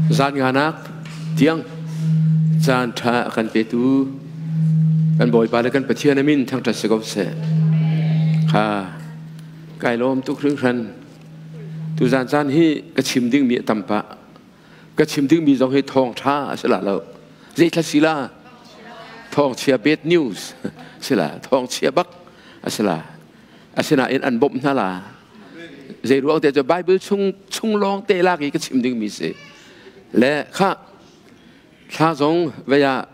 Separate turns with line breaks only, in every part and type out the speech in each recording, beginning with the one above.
Zan nganak tiang caan ṭha a kan petu kan Bawipa le kan Pathian a min thangṭhat si ko seh. Kha kai lawm tuk hringhran. Tuzan caan hi ka chim dingmi a tam pah. Ka chim dingmi zong hi thawngṭha a si la lo. Zeithla si la? Thawngchia bad news si la. Thawngchia bak a si la. Asinain an bawmh hna la. Zei ruang te cu Bible chung chung lawng te lak i ka chim dingmi si. Le kha thla zong vei ah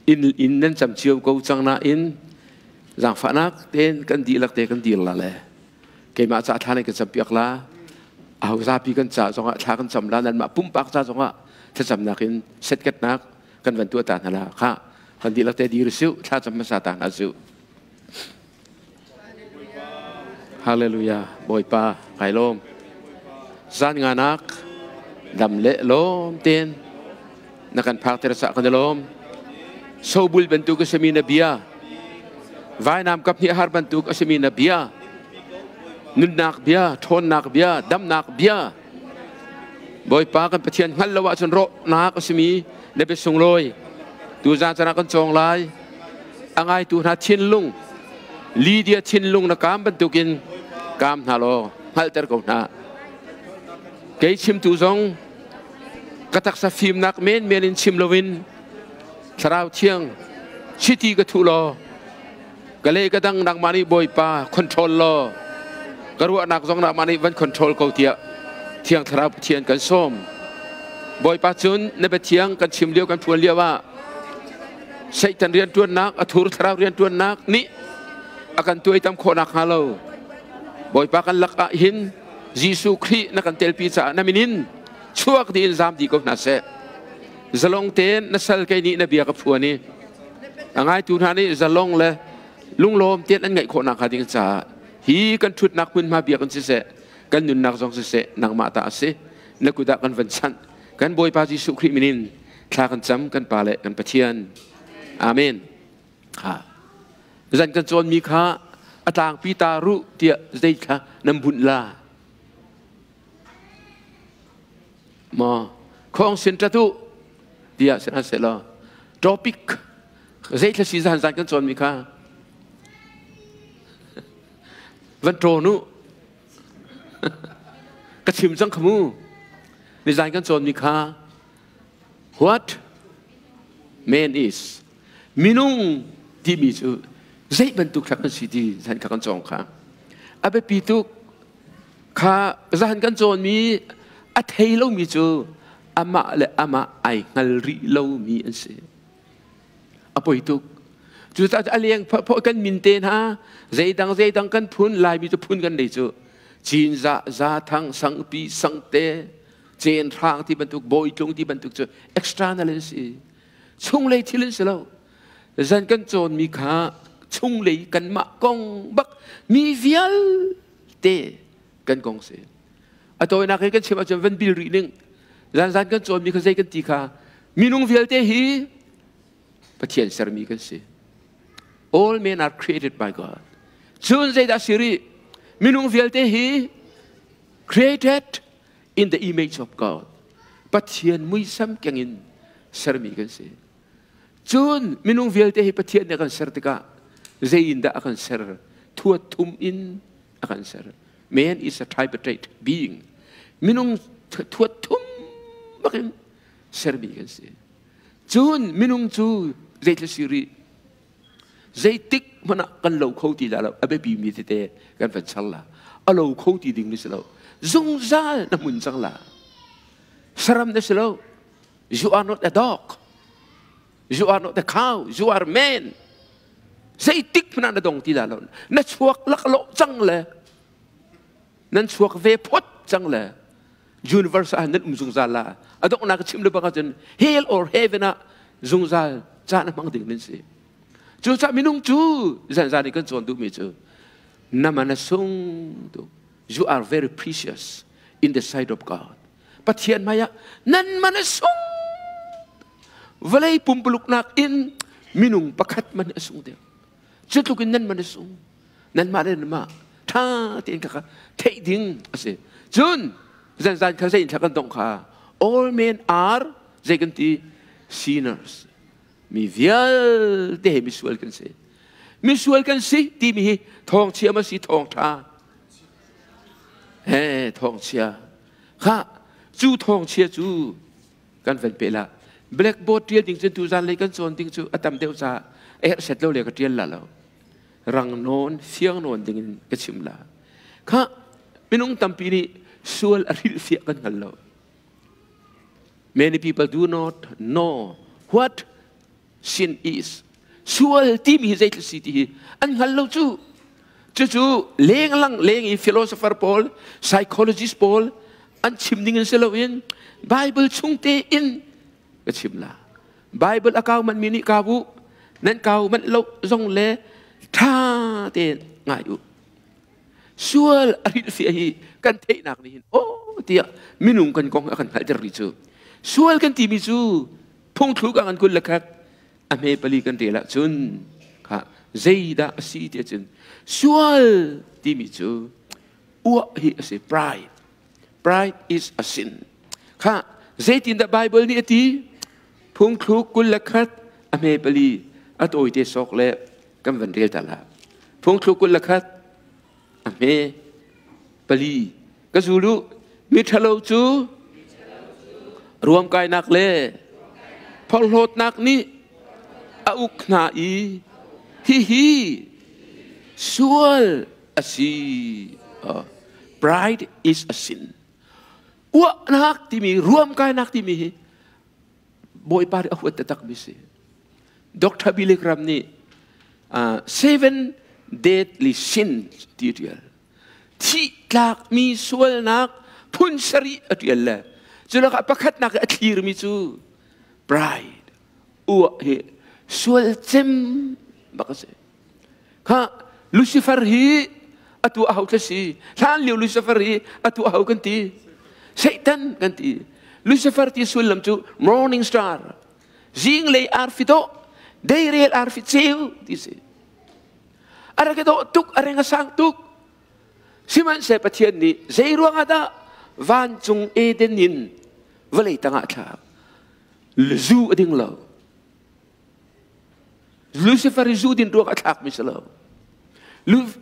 inn in nan cam cio ko cang nain zaangfahnak tein kan dihlak te kan dir la le keimah ca thla nan kan campiak la aho zapi kan ca zongah thla kan cam la nanmah pumpak ca zongah thlacamnak in setkatnak kan van tuah ta hna la kha kan dihlak te dir siu thla cam hmasa ta hna siu. Hallelujah. Bawipa, kai lawm. Zan nganak dam le lawm ten na kan phak ter sa kan lawm. Sobul bantuk a simi na bia. Vainam kap hnih har bantuk a simi na bia. Nunnak bia, ṭhawnnak bia, damnak bia. Bawipa kan Pathian hngal lo ahcun rawhnak a simi na bia sunglawi. Tu zan caan ah kan cawng lai. A ngaitu hna thinlung, Lydia thinlung na kaam bantukin kaam hna law hngalhter ko hna. Kei chimtu zong ka taksa fimnak menmen in chim loin Thlarau Thiang chiti ka thuh law ka le ka dang nangmah nih Bawipa control law ka ruahnak zong nangmah nih van control ko tiah Thiang Thlarau Pathian kan sawm. Bawipa cun na biathiang kan chim lio kan phuan lio ah Satan rianṭuannak a thur thlarau rianṭuannak nih a kan tuaitam khawh nakhnga lo Bawipa kan lak ah hin Jesuh Khrih na kan telpi caah na min in chuak dih in zaam dih ko hna seh. Zalong tein na sal kei nih na bia ka phuan i a ngaitu hna nih zalong le lunglawm tein an ngaih khawh nakhnga ding caah hi kan ṭhutnak hmunhma bia kan siseh kan nunnak zong siseh nangmah ta a si na kut ah kan van chanh kan Bawipa Jesuh Khrih min in thla kan cam kan Pa le kan Pathian. Amen. Ha. Zan kan cawnmi kha a tlangpi ta ruh tiah zei kha nan bunh la. Maw khong sin ṭatu tiah sin se law topic zei thla si zan zan kan cawnmi kha van ṭawn u ka chim cang kha mu nizan kan cawnmi kha what man is minung timi cu zei bantuk thla kan si ti zan kha kan cawng kha a biapi tuk kha zan kan cawnmi a thei lomi cu amah le amah ai hngal rih lomi an si a poi tuk cucaah a leng pho kan min te hna zeidang zeidang kan phun Laimi cu phun kan nei cu Cinzah Zathang Sangpi Sangte Cenhrang ti bantuk Bawitlung ti bantuk cu external an si chunglei thil an si lo zan kan cawnmi kha chunglei kanmah kong bak mi vialte kan kong si a tawinak he kan chim ahcun van bil rih ning zan zan kan cawnmi kha zei kan ti kha minung vialte hi Pathian sermi kan si. All men are created by God. Cun zeidah si rih? Minung vialte hi created in the image of God. Pathian muisam kengin sermi kan si. Cun minung vialte hi Pathian nih a kan ser tikah zei in dah a kan ser? Thuat thum in a kan ser. Man is a tripartite being. Minung thuat thum bakin sermi kan si. Cun minung cu zeitluk si rih? Zeitik hmanh ah kan lo kho ti la lo. A biapi mi tete kan van char la. A lo kho ti ding ni si lo. Zungzal na hmun cang la. Saram na si lo. You are not a dog. You are not a cow. You are man. Zeitik hmanh ah na dong ti la lo. Na chuak laklawh cang le nan chuak ve phot cang le universe ah nan um zungzal la a donghnak ka chim le bang ahcun hell or heaven ah zungzal caan a hmang ding nan si cucaah minung cu zanzan i kan cawn duhmi cu na man a sung tuk. You are very precious in the sight of God. Pathian hmai ah nan man a sung. Vawlei pumpuluknak in minung pakhat man a sung deuh. Cu tluk in nan man a sung. Nanmah le nanmah ṭha tein kha theih ding a si. Cun zanzan kha zei in thla kan dongh kha. All men are zei kan ti sinners. Mi vialte he misual kan si. Misual kan si timi hi thawngchia ma si thawngtha? He thawngchia. Kha cu thawngchia cu kan van pe la. Blackboard tial ding cun tuzan lei kan cawn ding cu a tam deuh caah a herh set lo le ka tial la lo. Rang nawn, fiang nawn ding in ka chim la. Kha minung tampi nih sual a hrilhfiah kan hngal lo. Many people do not know what sin is. Sual timi hi zeitluk si ti hi an hngal lo cu. Cucu lenglang leng i philosopher pawl, psychologist pawl an chim ning in si loin Bible chung te in ka chim la. Bible a kau man mi nih kau u, nan kau manh lo zong le tha tein ngai u. Sual a hrilhfiah hi kan theihnak nih hin aw tiah minung kan kong a kan hngalhter rih cu. Sual kan timi cu phungthluk ah kan 21 a hme pali kan rel ahcun kha zeidah a si ti ahcun sual timi cu uah hi a si, pride. Pride is a sin. Kha zeitindah Bible nih a ti? Phungthluk 21 a hme pali a tawite sawk le kan van rel ta la. Phungthluk 21 a hme pali ka zulu mi ṭhalo cu ruamkainak le phorhlawtnak nih a uk hna i hihi sual a si. Pride is a sin. Uahnak timi, ruamkainak timi hi Bawipa nih a huat taktak mi si. Dr. Billy Graham nih seven deadly sins ti a ṭial. Thih tlakmi sualnak phun sarih a ṭial le cu lakah pakhatnak i a thlirmi cu pride, uah hi sual cem bak a si. Kha Lucifer hi atu a ho tla si? Hlan lio Lucifer hi atu a ho kan ti? Satan kan ti. Lucifer ti sullam cu morning star, zinglei arfi dawh, deirel arfi ceu ti si. A rak i dawh tuk, a reng a sang tuk. Sihmanhseh Pathian nih zei ruangah dah vancung Eden in vawlei tangah thlak? Zu a ding lo. Lucifer hi zu din ruang a thlakmi si lo.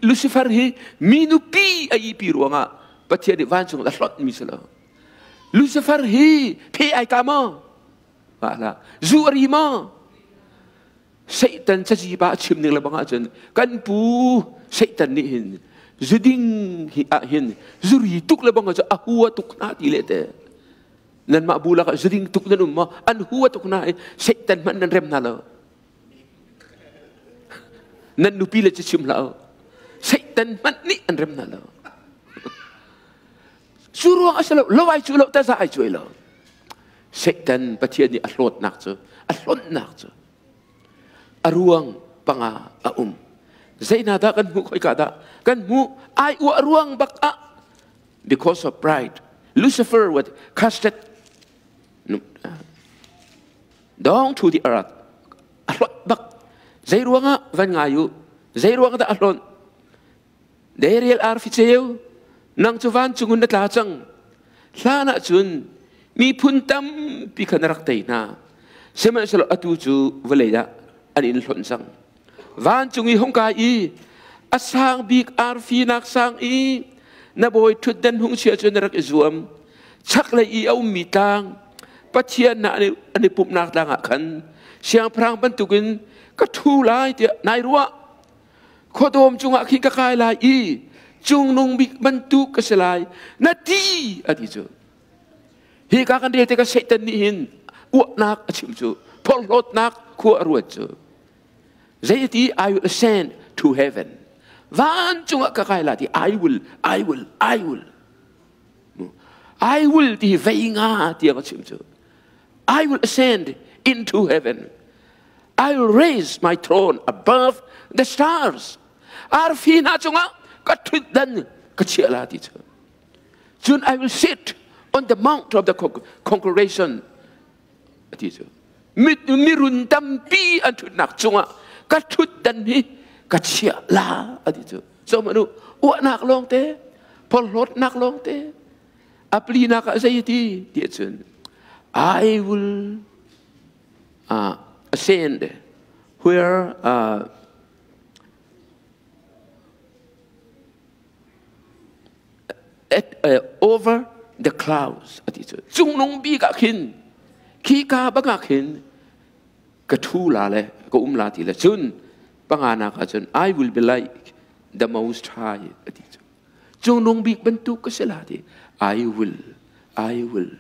Lucifer hi mi nupi a ipi ruangah Pathian nih vancung a hlonhmi si lo. Lucifer hi phe ai ka maw? Hlah. Zu a ri maw? Satan cazi pa a chim ning le bang ahcun kan pu Satan nih hin zuding hi ah hin zuri tuk le bang ahcun a hua tuk hna ti le te. Nanmah bu lakah zuding tuk nan um maw? An hua tuk hna i Satan hmanh nan rem hna lo. Nan nupi le cu chim hlah u. Satan hmanh nih an rem hna lo. Cu ruang a si lo, lo ai cu lo, taza ai cuai lo. Satan Pathian nih a hlawtnak cu, a hlonhnak cu a ruang panga a um. Zeina dah kan hmuh khoi ka dah? Kan hmuh ai uah ruang bak ah because of pride. Lucifer was casted down to the earth. A hlawt bak. Zei ruangah van ngai u? Zei ruang dah a hlawt? Dariel arfi ceu, nang cu vancung in na tla cang. Hlan ah cun miphun tampi kha na rak tei hna. Sihmanhsehlaw atu cu vawlei ah an in hlonh cang. Vancung i hung kai i a sang bik arfi nak sang i na bawi ṭhutdan hung chia cu na rak i zuam. Chaklei i a ummi tlang, Pathian na an i pumhnak tlang ah khan siangpahrang bantukin ka ṭhu lai tiah nai ruah. Khuadawm cungah khin ka kai lai i cungnung bik bantuk ka si lai na ti a ti cu. Hi ka kan rel tikah Satan nih hin uahnak a chim cu, phorhlawtnak khua a ruat cu. Zeiti I will ascend to heaven. Vancung ah ka kai la ti I will, I will, I will. I will ti vei nga tiang a chim cu. I will ascend into heaven. I will raise my throne above the stars. Arfi hna cungah ka ṭhutdan ka chiah la ti cu. Cun I will sit on the mount of the congregation ti cu mirun tampi an ṭhutnak cungah ka ṭhutdan hi ka chiah la a ti cu. So manu uahnak lawngte, phorhlawtnak lawngte, a plinak ah zei ti ti ahcun. I will ascend where at, over the clouds ati cu cungnung bik ah khin khi ka bang ah khin ka thu la le ka um la ti le cun panga nak ah cun I will be like the most high ati cu cungnung bik bantuk ka si la ti I will I will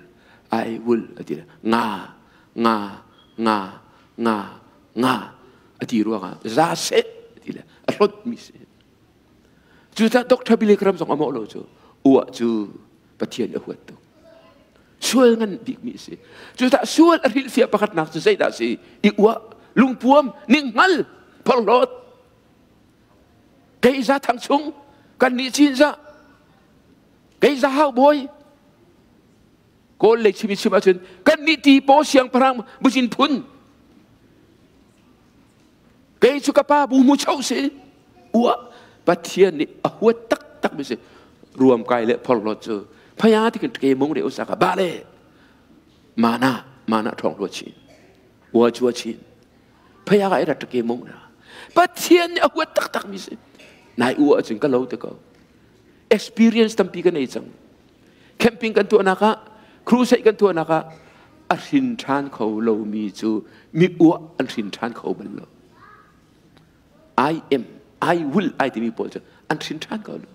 I will ati le nga nga nga nga nga ati ruangah za seh ati le a hlot mi si. Cucaah Dr. Billy Graham zong a mawh lo cu uah cu Pathian a huat tuk. Sual ngan bikmi a si. Cucaah sual a hrilhfiah pakhatnak cu zeidah a si? I uah, lungpuam, ninghngal, phorhlawt. Kei za thang chung, kan nih cin za, kei za hau bawi, Kawl lei chim i chim ahcun kan nih ti paw siangpahrang bucin phun Kei cu ka pa bu mu cho si. Uah Pathian nih a huat taktak mi si. Ruam kai le phorhlawt cu phaya ti kan ke mong re usaka ba le mana mana thong lo chin. Ua chua chin. Phaya ka ira ke mong na. Pathian nih a huat taktak mi si. Nai ua cun ka lo te ko. Experience tampi ka nei cang. Camping kan tuahnak ah, crusade kan tuahnak ah a hrin ṭhan kho lomi cu mi uah an hrin ṭhan kho bal lo. I am, I will, I timi pawl cu an hrin ṭhan kho lo.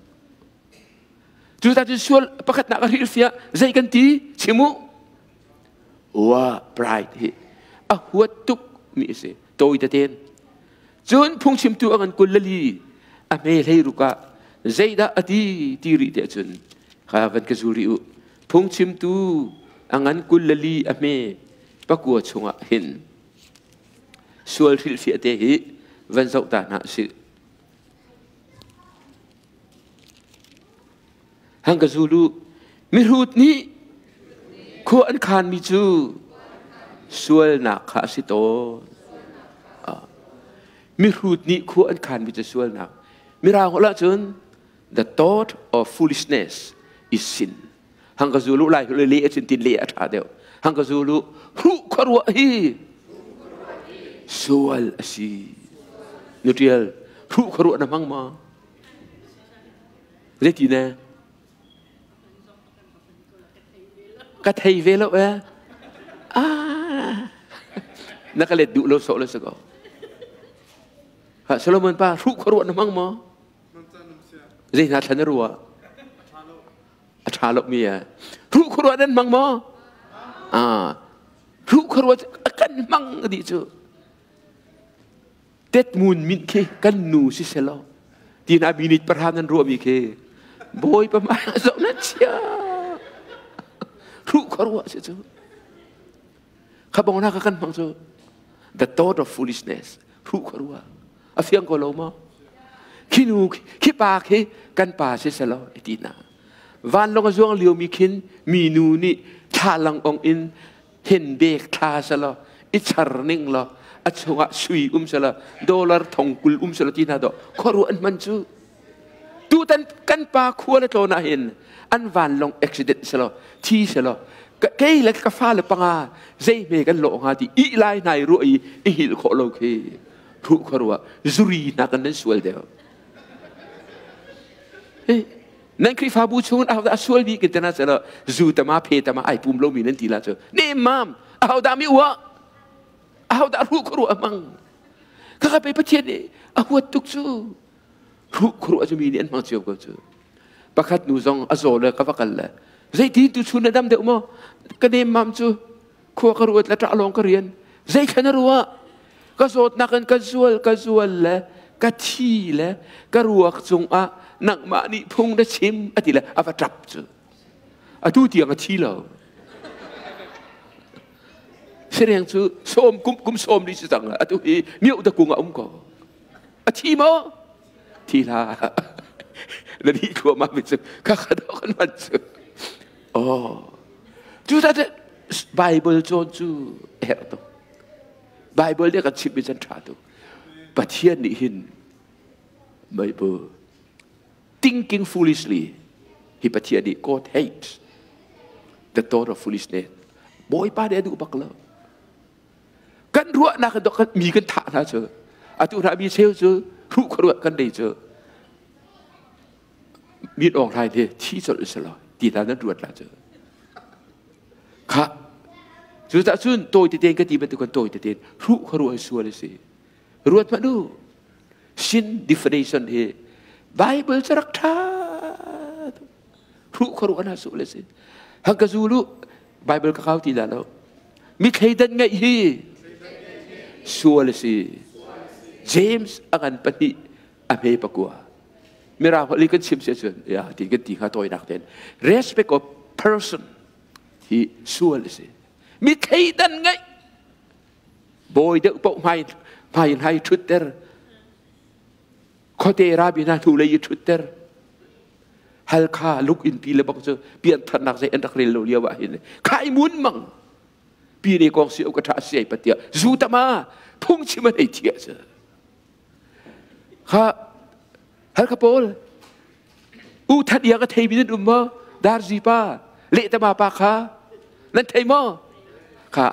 Cuta cu sual pakhatnak a hrilhfiah zei kan ti chim u. Wa pride hi a huat tuk mi a si. Tawi teten. Cun phungchimtu a ngan 22 a hme hlei ruk ah zeidah a ti ti rih te cun kha van ka zul rih u. Phungchimtu a ngan 24 a hme pakua chungah hin sual hrilhfiah te hi van zoh ta hna usih. Hang ka zul u. Mihrut nih khua an khanmi cu sualnak kha a si tawn. Mihrut nih khua an khanmi cu sualnak. Mirang holh ahcun the thought of foolishness is sin. Hang ka zul u lai le le acun tin le a ṭha deuh. Hang ka zul u hruh khuaruah hi sual a si. Nutial hruh khuaruah na hmang ma? Zeiti ne? Ka thei ve lo eh. Ah. Na ka let duh lo sawh lo si ko. Ha Solomon pa hruh khuaruah na hmang maw? Zei hna thlan na ruah? A ṭha lo mi eh. Hruh khuaruah nan hmang maw? Ah. Hruh khuaruah kan hmang dih cu. Tetmun min khi kan nu si selaw tina minute pahra nan ruahmi khi bawipa hmai ah zoh nan chia hruh khuaruah si cu khabong na ka kan hmang cu the thought of foolishness hruh khuaruah a fiang ko lo maw khi nu khi pa khi kan pa si selaw ti na vanlong a zuang lio mi khin mi nu nih thlalang ong in henbek thla selaw i char ning law a chungah sui um selaw dollar thong kul um selaw ti hna dawh khuaruah an hman cu tutan kan pa khua le tlawn ah hin an vanlawng accident selaw thi selaw kei le ka fale panga zei hme kan lawh hnga ti i lai hnai ruah i i hil khawh lo khi hruh khuaruah zuri hna kan nan sual deuh Nan Khrihfabu chung ahodah a sual bik in tana selaw zu tama phe tama ai pum lomi nan ti la cu ne mam ahodah mi uah ahodah ruh khuaruah a hmang kaka pe Pathian nih a huat tuk cu ruh khuaruah cu mi nih an hmang cio ko cu pakhat nu zong a zaw le ka va kal le zeitin tu chun na dam deuh maw ka nem mam cu khua ka ruat le ṭah lawng ka rian zei khan a ruah ka zawtnak in ka zual ka zual le ka thi le ka ruak cungah nangmah nih phung na chim a ti le a va ṭap cu atu tiang a thi lo sireng cu sawm kum kum sawm li si cang atu hi miau da kung a um ko a thi maw thi hlah na nih thluahmah mi cu kha kha kan man cu Oh, cu ta Bible cawn cu a herh tuk. Bible nih kan chimmi can ṭha tuk. Pathian nih hin Bible thinking foolishly hi Pathian nih God hates the thought of foolishness. Bawipa nih a duh bak lo. Kan ruahnak in kan mi kan thah hna cu. Atu hna mi cheu cu hruh khuaruah kan nei cu. Mit awng hlai he thi colh si lo ti hna nan ruat la cu. Kha cu cah cun tawi tete ka ti bantuk kan tawi tete hruh khuaruah hi sual a si. Ruat hmanh u. Sin definition hi Bible cu rak ṭha hruh khuaruah na sual a si. Hang ka zul u Bible ka kau ti dah lo. Mi thleidan ngeih hi sual a si. James a ngan pahnih a hme pakua. Mirang holh i kan chim si cun ya ti kan ti kha tawinak ten respect of person hi sual a si. Mi thleidan ngeih bawi deuh paoh hmai hmai in hai ṭhutter khuate rabi hna hnu lei i ṭhutter halkha luk in pi le bang cu piantharnak zei an rak rel lo lio ah hin khai mun mang pi ne kong si ka ṭha si ai patia zu tama phungchim an ei thia cu kha halkha pawl u that ia ka thei mi nan um maw darzi pa leh tama pa kha nan thei maw kha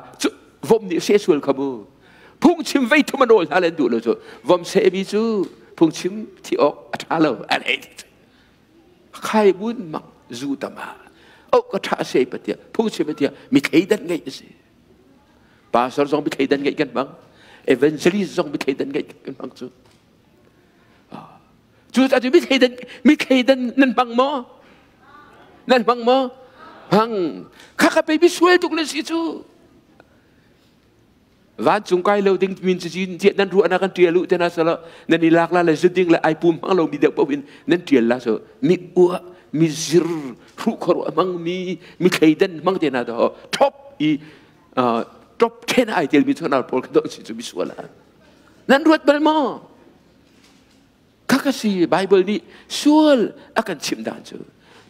vom nih se sual kha mu phungchim vei thum an awl hna len duh lo cu vom se mi cu phungchim thi awk a ṭha lo an ei khai bun mang zu tama oh ka ṭha se patia phungchim patia mi thleidan ngeih a si pastor zong mi thleidan ngeih kan hmang evangelist zong mi thleidan ngeih kan hmang cu Cu cu mi thleidan mi thleidan nan hmang maw? Nan hmang maw? Hmang. Kha ka pe mi sual tuk na si cu. Vancung kai lo ding min cin tiah nan ruahnak kan tial u te na sala nan i lak la le zu ding le ai pum hmang lo mi deuh paoh in nan tial la so mi ua mi zir hruh khor hmang mi mi thleidan hmang te na do top i top 10 ai tel mi chonal pawl ka do si cu mi sual nan ruat bal maw Khaka si Bible nih sual a kan chimh dan cu.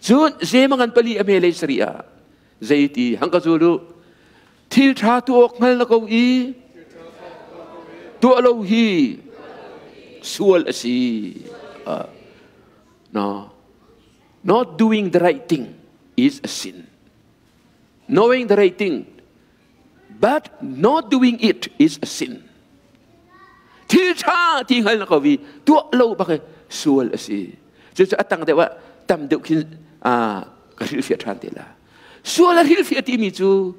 Cun zemangan pali a me lei sari ah zeiti hang ka zul u thil ṭha tu awk hngal na ko i tuah lo hi sual a si. No. Not doing the right thing is a sin. Knowing the right thing but not doing it is a sin. Thil ṭha ti hngal na ko i tuah lo bak sual a si. Cucu a tang deuh ah tam deuh khin ka hrilhfiah ṭhan te la. Sual a hrilhfiah timi cu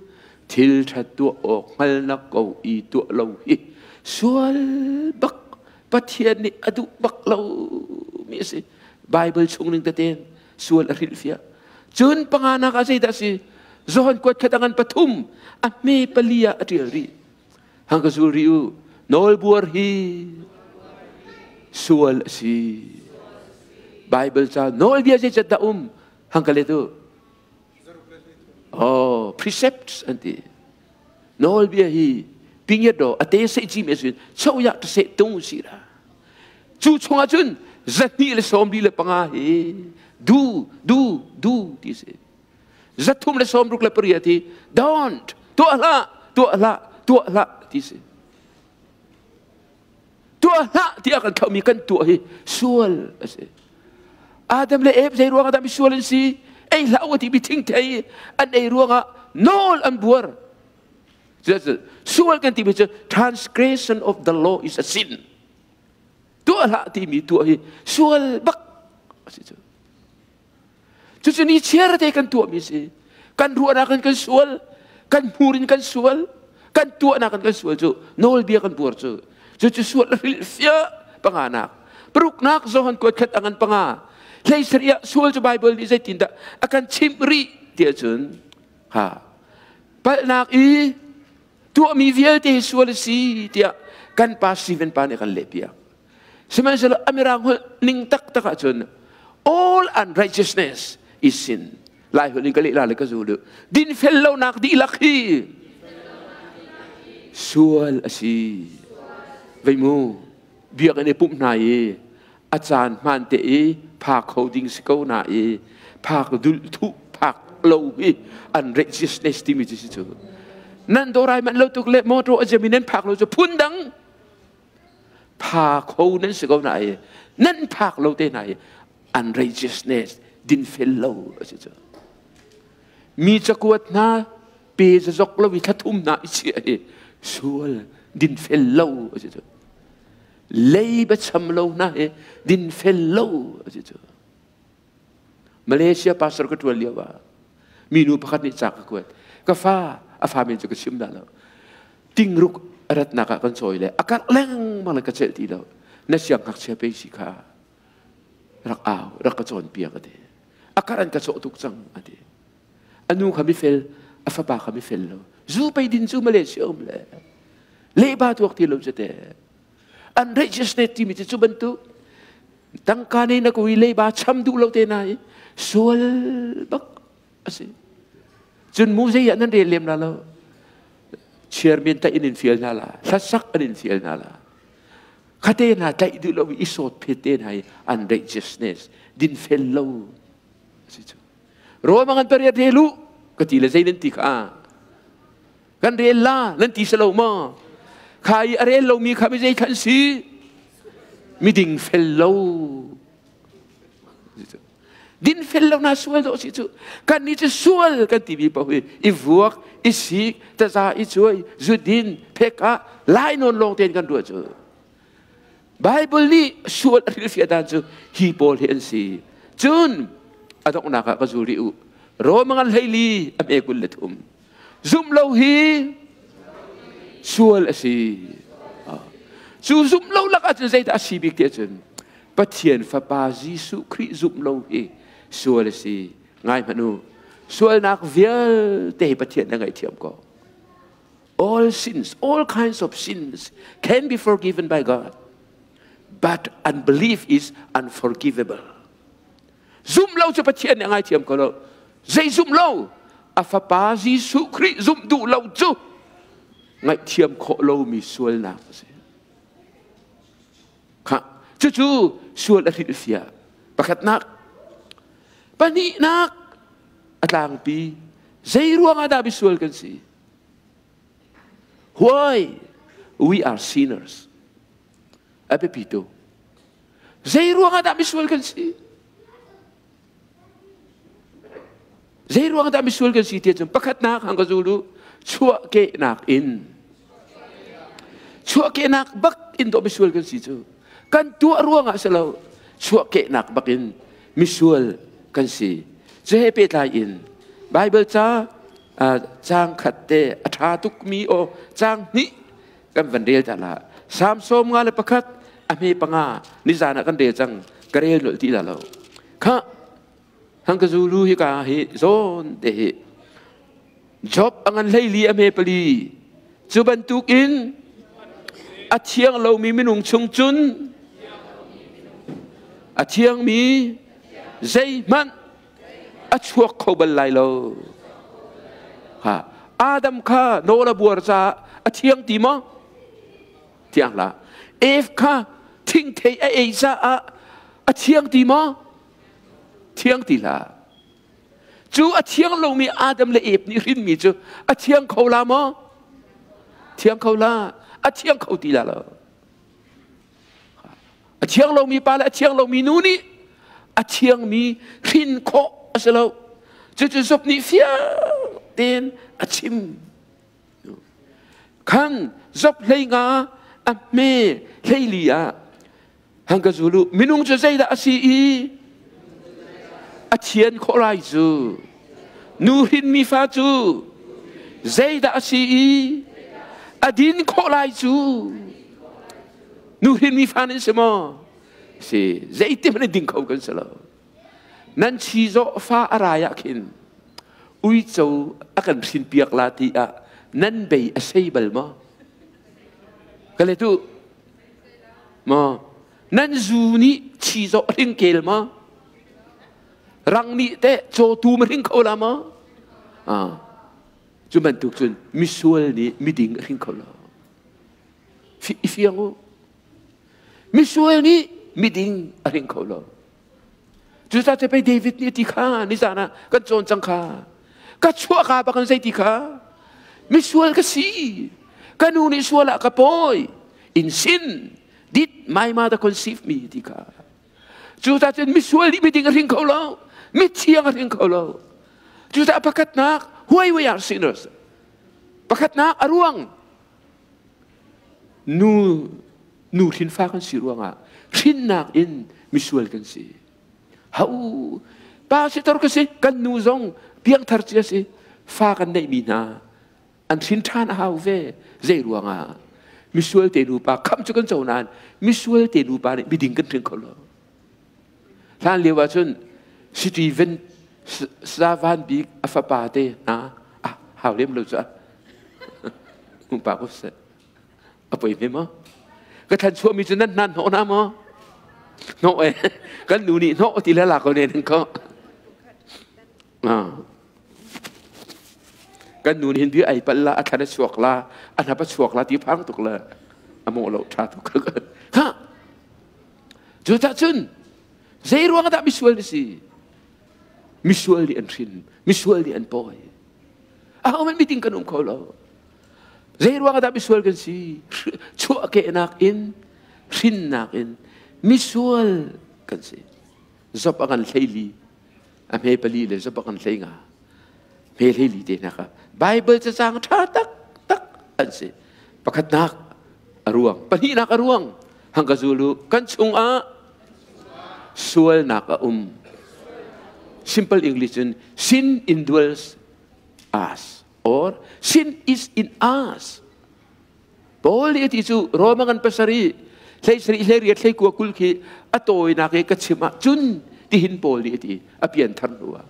thil ṭha tuah awk hngal na ko i tuah lo hi sual bak Pathian nih a duh bak lo mi a si. Bible chung ning tete sual a hrilhfiah. Cun panganak ah zeidah a si? Johan kuat khat angan pathum a hme pali ah a ṭial rih. Hang ka zul rih u. Nawlbuar hi sual a si. Bible ca nawlbia zeicat dah um? Hang ka let u. Oh, precepts an ti. Nawlbia hi pingyat do ate se chi me sin choya ta se tung si ra. Cu chungah cun 245 hi du du du ti si. 368 hi don't tuah hlah tuah hlah tuah hlah ti si. Tuah hlah tiah kan thlauhmi kan tuah hi sual a si. Adam le Eve zei ruangah dah misual an si? Ei hlah u timi thingthei an ei ruangah nawl an buar. Sual kan timi cu transgression of the law is a sin. Tuah hlah timi tuah hi sual bak a si cu. Cucu ni chiar te kan tuahmi si. Kan ruahnak in kan sual, kan hmur in kan sual, kan tuahnak in kan sual cu nawlbia kan buar cu. Cucu sual a hrilhfiah panganak. Paruknak Johan kuat khat angan panga. Hlei sariah sual cu Bible nih zeitindah a kan chimh rih tiah cun ha palhnak i tuahmi vialte hi sual a si tiah kan pa Stephen pa nih kan lehpiak. Sihmanhsehlaw a mirang holh ning taktak ahcun all unrighteousness is sin. Lai holh in ka leh la le ka zul u. Dinfel lonak dihlak hi sual a si. Vei mu, biakinn i pumh hna i a caan hmaan te i phak kho ding si ko na i phak dul thuh phak lo hi unrighteousness timi cu si cu. Nan dorai man lo tuk le motor a jam i nan phak lo cu phun dang pha kho nan si ko na i nan phak lo te hna hi unrighteousness dinfel lo a si cu mi cakuat hna Pe zazok lo i thlathum na i chiah hi sual dinfel lo a si cu. Leiba cham lo na hi dinfel lo a si cu. Malaysia pastor ka ṭuan lio ah minu pakhat nih ca ka kuat. Ka fa, a fa min cu ka chim dah lo. Tingruk a ratnak ah kan cawi le a karh lengmang le ka celh ti lo. Na siang ngakchia pe si kha rak au, rak ka cawnpiak a ti. A karh an ka cawh tuk cang a ti. A nu kha mifel, a fapa kha mifel lo. Zu pei din cu Malaysia um le lehba tuak ti lo cu te. Unrighteousness timi cu cu bantuk tangka ne na kui leiba cham duh lo te na i sual bak a si. Cun mu zei ah nan rel lem la lo. Chairman ta in in fial hna la, hlasak an in fial hna la. Khate hna tlaih duh lo i sawt phet te hna i unrighteousness din fel lo si cu. Rome ngan pariat rel u ka ti le zei nan ti kha. Kan rel la nan ti si lo maw? Kha i a rel lomi kha mi zei khan si? Miding fel lo. Din fel lo na sual dawh si cu. Kan nih cu sual kan timi paoh hi i vuak, i sik, taza i cuai, zudin, phek ah lai nawn lawng tein kan ruah cu. Bible nih sual a hrilhfiah dan cu hi pawl hi an si. Cun a donghnak ah ka zul rih u. Rome ngan 14 a hme 23. Zumh lo hi sual a si. Cu zumh lo lak ahcun zeidah a si bik ti ahcun Pathian Fapa Jesuh Khrih zumh lo hi sual a si. Ngai hmanh u. Sualnak vialte hi Pathian na ngaihthiam ko. All sins, all kinds of sins can be forgiven by God. But unbelief is unforgivable. Zumh lo cu Pathian nih a ngaithiam ko lo. Zei zumh lo? A fapa Jesuh Khrih zumh duh lo cu ngaihthiam khawh lomi sualnak a si. Kha cucu sual a hrilhfiah. Pakhatnak, pahnihnak a tlangpi. Zei ruangah dah misual kan si? Why we are sinners? A biapi tuk. Zei ruangah dah misual kan si? Zei ruangah dah misual kan si ti cun pakhatnak hang ka zul u chuahkehnak in chuahkehnak bak in dawh misual kan si cu kan tuah ruangah si lo chuahkehnak bak in misual kan si cu he pehtlai in Bible ca caang khat te a ṭha tukmi aw caang hnih kan van rel ta la Salm 51 a hme 5 nizan ah kan rel cang ka rel nolh ti la lo kha hang ka zulu hi ka hi zawn te hi Job a ngan 14 a hme 4 cu bantukin a thiang lomi minung chung cun a thiangmi zeihmanh a chuak kho bal lai lo. Ha Adam kha nawl a buar caah a thiang ti maw? Thiang hlah. Eve kha thingthei a ei caah a thiang ti maw? Thiang ti hlah. Cu a thiang lomi Adam le Eve nih hrinmi cu a thiang kho la maw? Thiang kho la. A thiang kho ti la lo. A thiang lomi pa le a thiang lomi nu nih a thiangmi hrin khawh a si lo. Cucu Job nih fiang tein a chim. Khan Job 15 a hme 14 ah hang ka zulu minung cu zeidah a si i a thian khawh lai cu nu hrinmi fa cu zeidah a si i a din khawh lai cu nu hrinmi fa nan si maw si zeiti hmanh in ding kho kan si lo nan chi zawh fa a rai ah khin uico a kan hrin piak la ti ah nan bei a sei bal maw ka le tu maw nan zu nih chi zawh hring kel maw rang nih teh cawtu ma hring kho la maw ah cu bantuk cun misual nih miding a hring kho lo i fiang u misual nih miding a hring kho lo cucaah cu pei David nih a ti kha nizan ah kan cawn cang kha ka chuah ka bak in zei ti kha misual ka si ka nu nih sual ah ka pawi in sin did my mother conceive me ti kha cucaah cun misual nih miding a hring kho lo mithiang a hring kho lo cucaah pakhatnak why we are sinners. Pakhatnak a ruang nu nu hrinfa kan si ruangah hrinnak in misual kan si. Hau pa sitor ka si kan nu zong piangthar cia si fa kan neihmi hna an hrin ṭhan a hau ve. Zei ruangah misual te nupa khamh cu kan co nain misual te nupa nih miding kan hring kho lo. Hlan lio ahcun Stephen Savan bik a fapa te hna ah hau lem lo cu pa ko seh a poi hme maw ka thlan chuahmi cu nan hnan hnawh na maw hnawh e kan nu nih hnawh ti le la ko ne nan ko Kan nu nih hin bia ai pal la, a thlan a chuak la, a hnap a chuak la ti phang tuk le a mawh lo ṭha tuk. Ha! Cucah cun zei ruang dah misual na si? Misual nih an hrin, misual nih an pawi. Ahohmanh meeting kan um kho lo. Zei ruang dah misual kan si? Chuahkehnak in, hrinnak in misual kan si. Zop a kan hleili a hme pali le zapak an hlei nga hme hlei li te hna kha Bible cacang ṭha tak tak an si. Pakhatnak a ruang, pahnihnak a ruang hang ka zulu kan chungah sualnak a um. Simple English in sin indwells us or sin is in us. Paul nih a ti cu Roma ngan pasarih hlei sarih hlei riat hlei kua kul khi a tawinak i ka chim ah cun tihin Paul nih a ti a pianthar hnu ah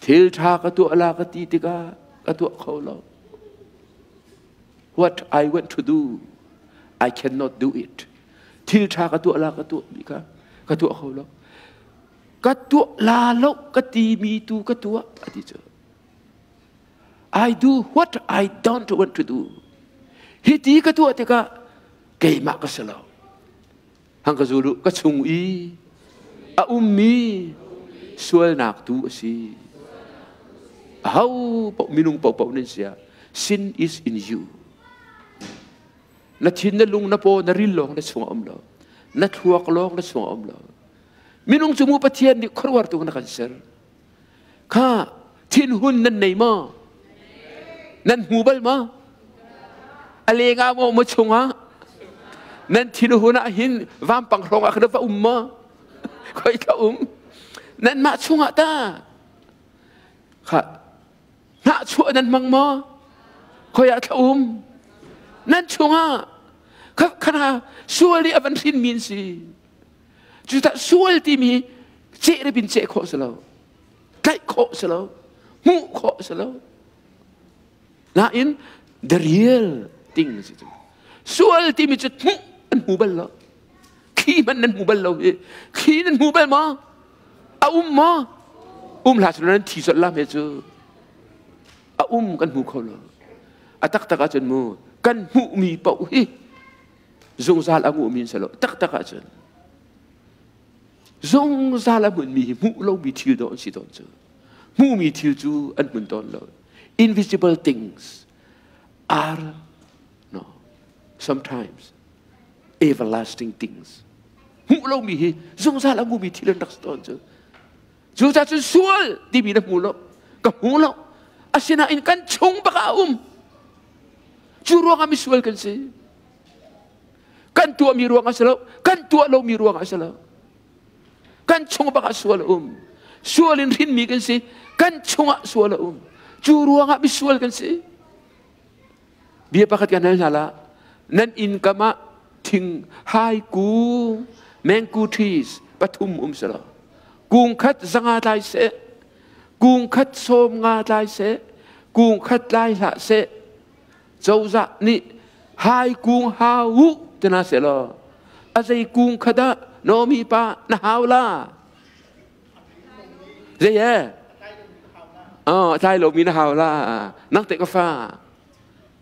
thil ṭha ka tuah la ka ti tikah ka tuah kho lo. What I want to do, I cannot do it. Thil ṭha ka tuah la ka tuah mi kha ka tuah kho lo. Ka tuah la lo ka ti mi tu ka tuah a ti cu. I do what I don't want to do. Hi ti ka tuah tikah keimah ka si lo. Hang ka zulu ka chung i a ummi sualnak tu a si. Aho paoh minung paohpaoh nan sia sin is in you. Na thin na lung na paw na ril lawng na chung a um lo. Na thluak lawng na chung a um lo. Minung cu mu Pathian nih khuaruahar tu na kan ser. Kha thinhun nan nei maw? Nan hmu bal maw? A lengah maw maw chungah? Nan thinhun ah hin vampang hrawng ah khan va um maw? Khoi ka um? Nanmah chungah ta kha hnahchuah nan hmang maw? Khoi ah thla um? Nan chungah kha khana sual i a van hrin mi an si. Cucah sual timi ceh rep in ceh khawh si lo. Tlaih khawh si lo. Hmuh khawh si lo. Nain the real thing si cu. Sual timi cu hmuh an hmu bal lo. Khi hmanh nan hmu bal lo hi. Khi nan hmu bal maw? A um maw? Um hlah selaw nan thi colh la hme cu. A um kan hmu kho lo. A taktak ahcun mu kan hmuhmi paoh hi zungzal a nguhmi an si lo. Taktak ahcun zungzal a hmunmi hi hmuh lomi thil dawh an si tawn cu. Hmuhmi thil cu an hmun tawn lo. Invisible things are no sometimes everlasting things. Hmuh lomi hi zungzal a nguhmi thil an rak si tawn cu. Cucaah cun sual timi na hmu lo, ka hmu lo. Asinain kan chung bak ah a um. Cu ruangah misual kan si. Kan tuahmi ruangah si lo, kan tuah lomi ruangah si lo. Kan chung bak ah sual a um. Sual in hrinmi kan si, kan chungah sual a um. Cu ruangah misual kan si. Bia pakhat kan hal hna la, nan inn kam ah thing hai kung, mango trees pathum um selaw, kung khat zanga tlai seh, kung khat sawm nga tlai seh, kung khat tlai hlah seh, cozah nih hai kung hau u tina selaw, a zei kung khat ah Naomi pa na hau la? Zei e? Oh, tlai lomi na hau la. Nang te ka fa.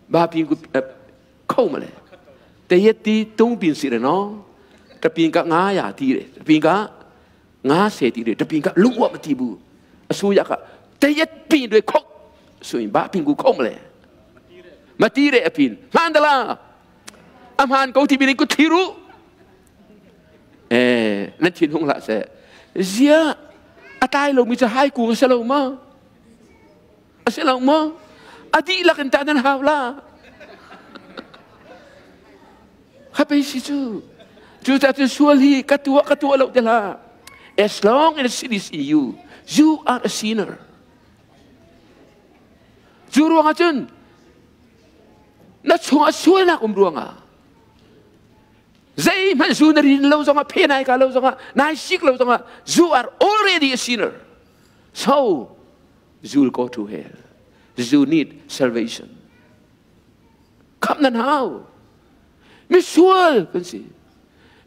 Ba pin ku kho ma le. Te yet ti tung pin si re no. Ta pin ka nga ya ti re. Ta pin ka nga se ti re. Ta pin ka lung wa ma ti bu. Asu ya ka te yet pin re kho. Sui ba pin ku kho ma le. Ma ti re a pin. Man da la. A man ko ti bin ku thiru. Eh, nan thin hung hlah seh. Zia a tlai lomi cu hai kung a si lo maw? A si lo maw? A dihlak in tah nan hau la. Kha pei si cu. Cucaah cun sual hi ka tuah ka tuah lo te hlah. As long as sin is in you, you are a sinner. Cu ruangah cun na chungah sualnak um ruangah zeihmanh zu na rin lo zongah phe nai ka lo zongah nai sik lo zongah you are already a sinner. So you will go to hell. You need salvation. Khamh nan hau. Misual kan si.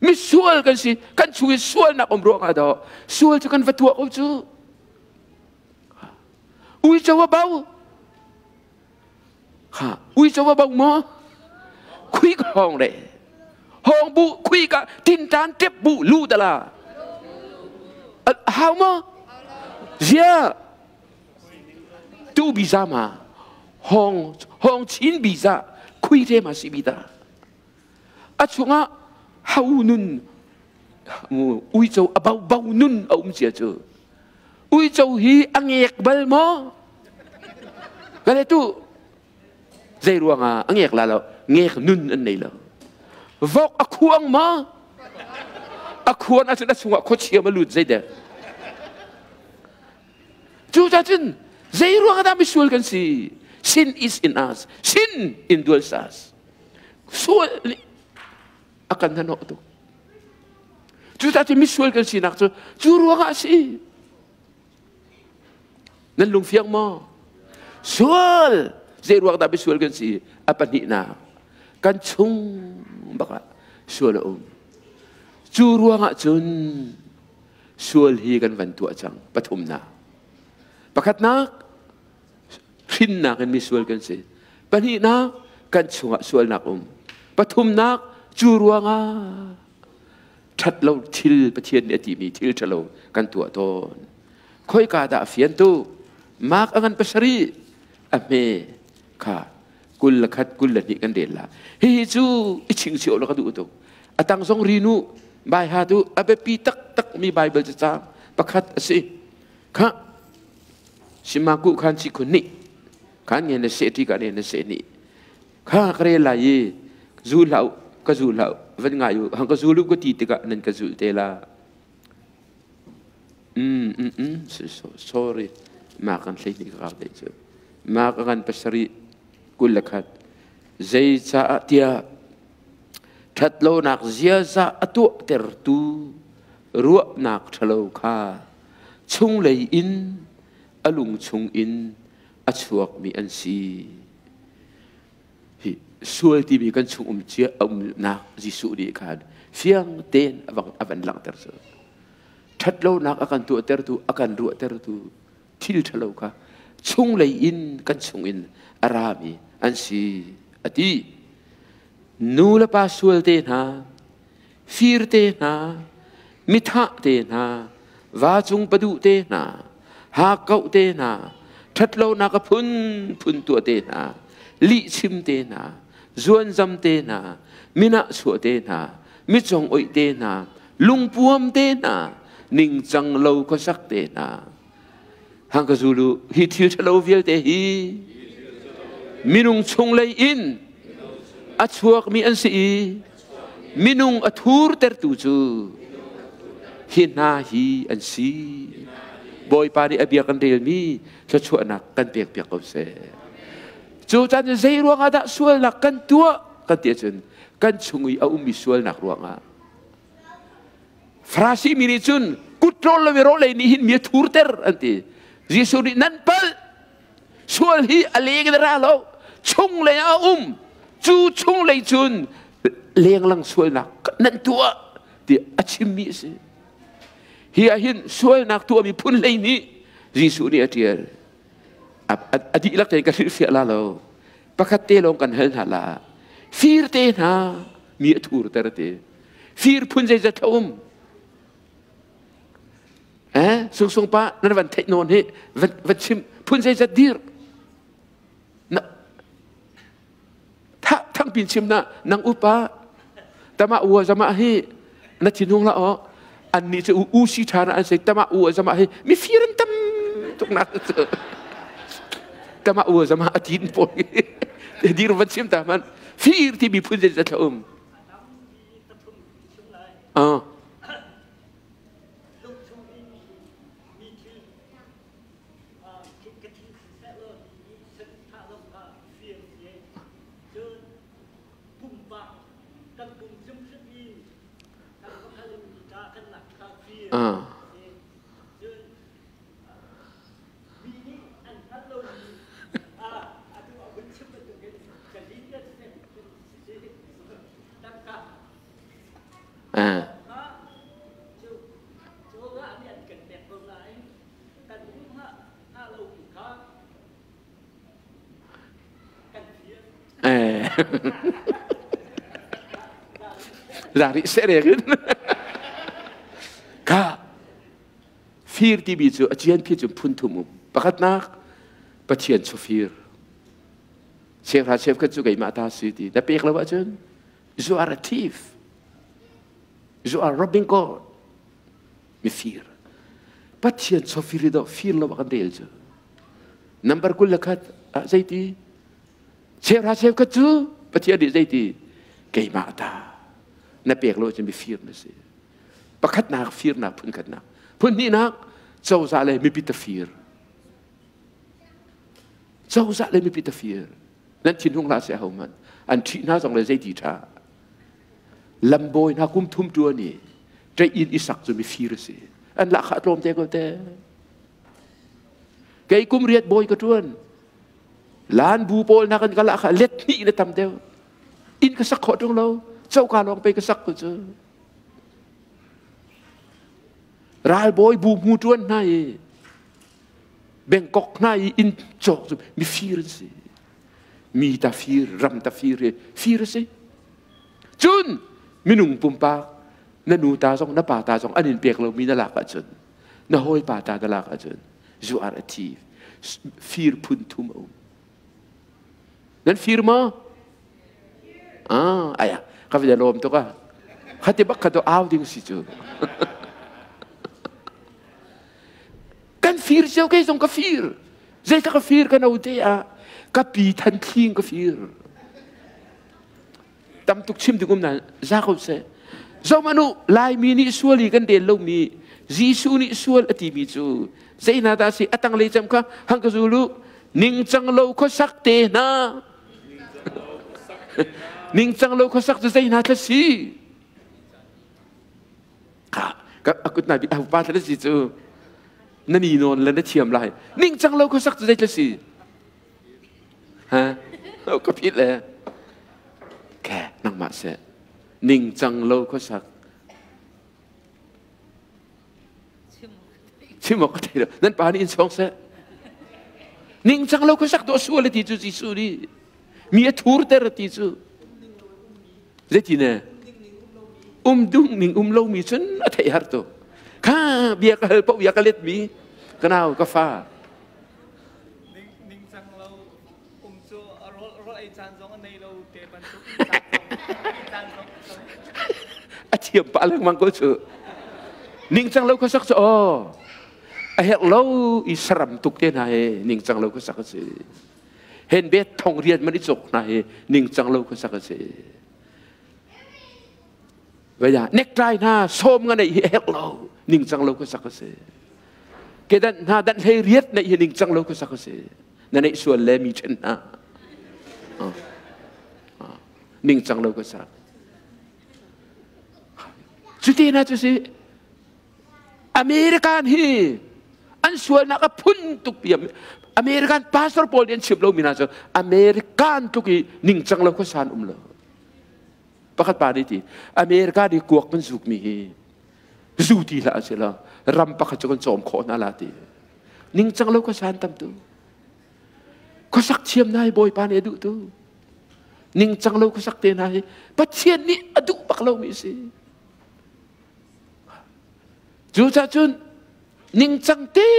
Misual kan si. Kan chung i sualnak um ruangah dah sual cu kan va tuah ko cu. Uico a bo. Ha, uico a bo maw? Khui ka hong re. Hong bu khui ka tin tan tep bu lu da la. Hau maw? Zia. Tu biza ma. Hong hong chin biza khui te ma si bi ta. A chungah hau nun uico a bo bo nun a um cia cu. Uico hi a ngek bal maw? Ka le tu zei ruangah a ngek la lo ngek nun an nei lo. Vok a khuang maw? A khuan ahcun a chungah khuachia ma lut zei dek. Cucaah cun zei ruangah dah misual kan si? Sin is in us. Sin indwells us. Sual nih a kan hnahnawh tuk. Cucaah cun misual kan sinak cu cu ruangah a si. Nan lungfiang maw? Sual! Zei ruang dah misual kan si? A pahnihnak, kan chung bakah sual a um. Cu ruangah cun sual hi kan van tuah cang. Pathumnak. Pakhatnak, hrinnak in misual kan si. Pahnihnak, kan chungah sualnak um. Pathumnak, cu ruangah ṭhatlo thil Pathian nih a timi thil ṭhalo kan tuah tawn. Khoika dah a fiantu? Mark a ngan pasarih a hme kha 21 22 kan rel la. Hihi cu i chingchiah la ka duh tuk. A tang zong rinu bai ha tu a biapi taktak mi Bible cacang pakhat a si. Kha simaku khan chi khun ni khan nge na se ti ka ne na se ni kha ka rel lai i zu hlah ka zu hlah van ngai u hang ka zu lu ka ti tikah nan ka zulh te la sorry ma kan hlei ni ka kau te cu ma ka kan pasarih 21 zei caah tiah ṭhatlonak ziaza a tuahtertu ruahnak ṭhalo kha chunglei in a lung chung in a chuakmi an si. Hi sual timi kan chung um cia a umnak Jesuh nih khan fiang tein a van langhter cu. Ṭhatlonak a kan tuahtertu, a kan ruahtertu thil ṭhalo kha chunglei in kan chungin a rami an si a ti. Nu le pa sual te hna, fir te hna, mithah te hna, va cung paduh te hna, hakkauh te hna, ṭhatlonak a phunphun tuah te hna, lihchim te hna, zuanzam te hna, minah chuah te hna, micong oih te hna, lungpuam te hna, ningcang lo khuasak te hna. Hang ka zulu hi thil ṭhalo vialte hi minung chunglei in a chuakmi an si i minung a thurtertu cu hi hna hi an si. Bawipa nih a bia kan relmi thluachuahnak kan pekpiak ko seh. Cu caan cu zei ruangah dah sualnak kan tuah kan ti ahcun kan chung i a ummi sualnak ruangah Farasi mi nih cun kut rawl lo i rawlei nih hin mi a thurter an ti. Jesuh nih nan palh sual hi a leng in a ra lo chunglei ah a um cu chunglei cun lenglang sualnak nan tuah ti a chimmi a si. Hi ah hin sualnak tuahmi phun hlei nih Jesuh nih a ṭial. A dihlak tein ka hrilhfiah la lo. Pakhat te lawng kan hal hna la. Fir te hna mi a thurter te. Fir phun zeizat a um. Eh, sungsung pa nan van theih nawn hi van chim phun zeizat dir. Na tha thangpin chim na nang upa tama ua zama hi na thinhung la o an nih cu u si tha na an sei tama ua zama hi mi fir an tam tuk nak. Tama ua zama a tin pawl dir van chim ta man fir ti mi phun zei zat um. Ah. Ah. Ah. Eh. Lari serek. Ka fir timi cu a cian phi cu phun thum um. Pakhatnak Pathian cu fir. Cheuhra cheukhat cu keimah ta si ti. Na pek lo ahcun you are a thief. You are robbing God. Mifir. Pathian chawfir i dawh fir lo ah kan rel cu. Number 21 ah zeiti? Cheuhra cheukhat cu Pathian nih zeiti? Keimah ta. Na pek lo ahcun mifir na si. Pakhatnak firnak phunkhatnak. Phunhnihnak cozah le mipi ta fir. Cozah le mipi ta fir. Nan thinhung hlah seh ahohmanh. An ṭhih hna zong le zeiti ṭha. Lambawi hna kum thum ṭuan i ṭeih inn i sak cu mifir a si. An lahkhah tlawm te ko te. Kei kum riat bawi ka ṭuan. Lan bu pawl hna kan ka lahkhah let hnih in a tam deuh. Inn ka sak khawh ṭung lo. Coka lawng pei ka sak ko cu. Ralbawi bu hmu ṭuan hna i Bangkok hna i inn cawk cu mifir an si. Mi ta fir, ram ta fir hi fir a si. Cun minung pumpak na nu ta zong na pa ta zong an in pek lomi na lak ahcun na hawipa ta na lak ahcun you are a thief. Fir phun thum a um. Nan fir maw? Ah, aya, ka va lawm tuk ah. Khati bak kha to au ding si cu. Kan fir cio kei zong ka fir. Zeicah ka fir ka no te ah ka pi than thling ka fir. Tam tuk chim ding um na za ko seh. Zomanu Laimi nih sual i kan del lomi Jesuh nih sual a timi cu zei hna dah si a tanglei cem kha hang ka zulu ningcang lo khuasak te hna ningcang lo khuasak cu zei hna thla si Ka akut na bi pa thla si cu na ni nawn le na thiam lai ningcang lo khuasak cu zei thla si ha ka phit le ke nangmah seh ningcang lo khuasak chim awk ka thei lo nan pa nih in sawng seh ningcang lo khuasak dawh sual ti cu Jesuh nih mi a thurter ti cu zeiti ne um dung ning um lomi cun a theih har tuk kha bia ka hal paoh bia ka let mi ka nau ka fa
ningcang lo um cu rawl ei caan zong a nei lo te bantuk
a thiam pah lengmang ko cu ningcang lo khuasak cu aw a herh lo i saram tuk te hna he ningcang lo khuasak a si hen bet thong rian man i cawk hna hi ningcang lo khuasak a si Vaya necktie hna sawm nga nei hi a herh lo ningcang lo khuasak a si kedan hna dan hlei riat nei hi ningcang lo khuasak a si na neih sual le mi ṭhen hna ningcang lo khuasak cuti na cu si American hi an sualnak a phun tuk piam American pastor pawl nih an chim lomi hna cu American tluk i ningcang lo khuasan um lo pakhat pa nih ti America nih kuak kan zukmi hi zu ti hlah si lo ram pakhat cu kan cawm khawh hna la ti ningcang lo khuasan tam tu khuasak thiam hna hi Bawipa nih a duh tu ningcang lo khuasak te hna hi Pathian nih a duh bak lomi si Cucaah cun ningcang te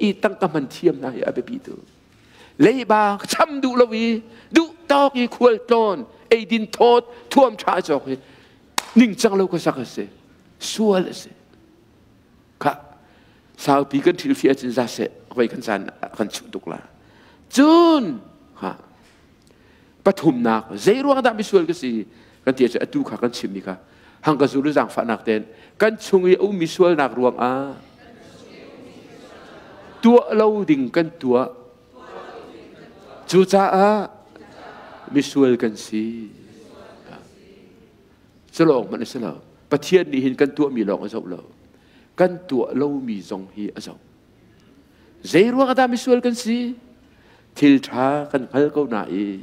i tangka hman thiam hna hi a biapi tu. Leiba cham duh lo i duh tawk i khual tlawn eidin thawt thuam ṭha cawk hi ningcang lo khuasak a si. Sual a si. Kha saupi kan thil fi ahcun za seh voi kan caan kan chuh tuk la. Cun ha pathumnak zei ruang dah misual ka si kan ti ahcun atu kha kan chimmi kha hang ka zulu zaangfahnak ten kan chung i a ummi sualnak ruangah tuah lo ding kan tuah. Cucaah misual kan si. Cu lawng hmanh a si lo. Pathian nih hin kan tuahmi lawng a zoh lo. Kan tuah lomi zong hi a zoh. Zei ruang dah misual kan si? Thil ṭha kan hngal ko na i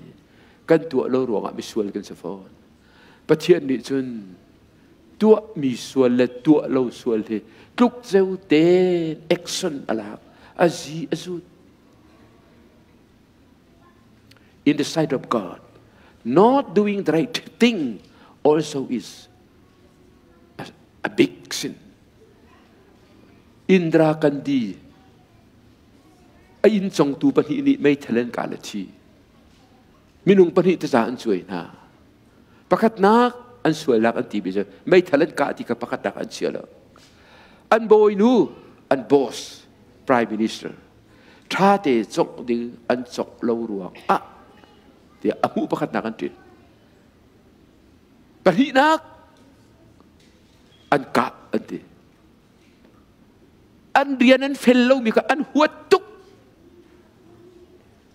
kan tuah lo ruangah misual kan si fawn. Pathian nih cun tuahmi sual le tuah lo sual hi tluk ceu tein action a lak, a zi a zut. In the sight of God, not doing the right thing also is a big sin. Indra Gandhi a inn congtu pahnih nih meithal an kah le thi. Minung pahnih taza an cuai hna. Pakhatnak an sualnak an ti mi cu meithal an kah ti kha pakhatnak an chia lo. An bawinu, an boss, prime minister, ṭha te congh ding an congh lo ruang ah tiah a hmuh pakhatnak an ṭin. Pahnihnak an kah an ti. An rian an fel lomi kha an huat tuk.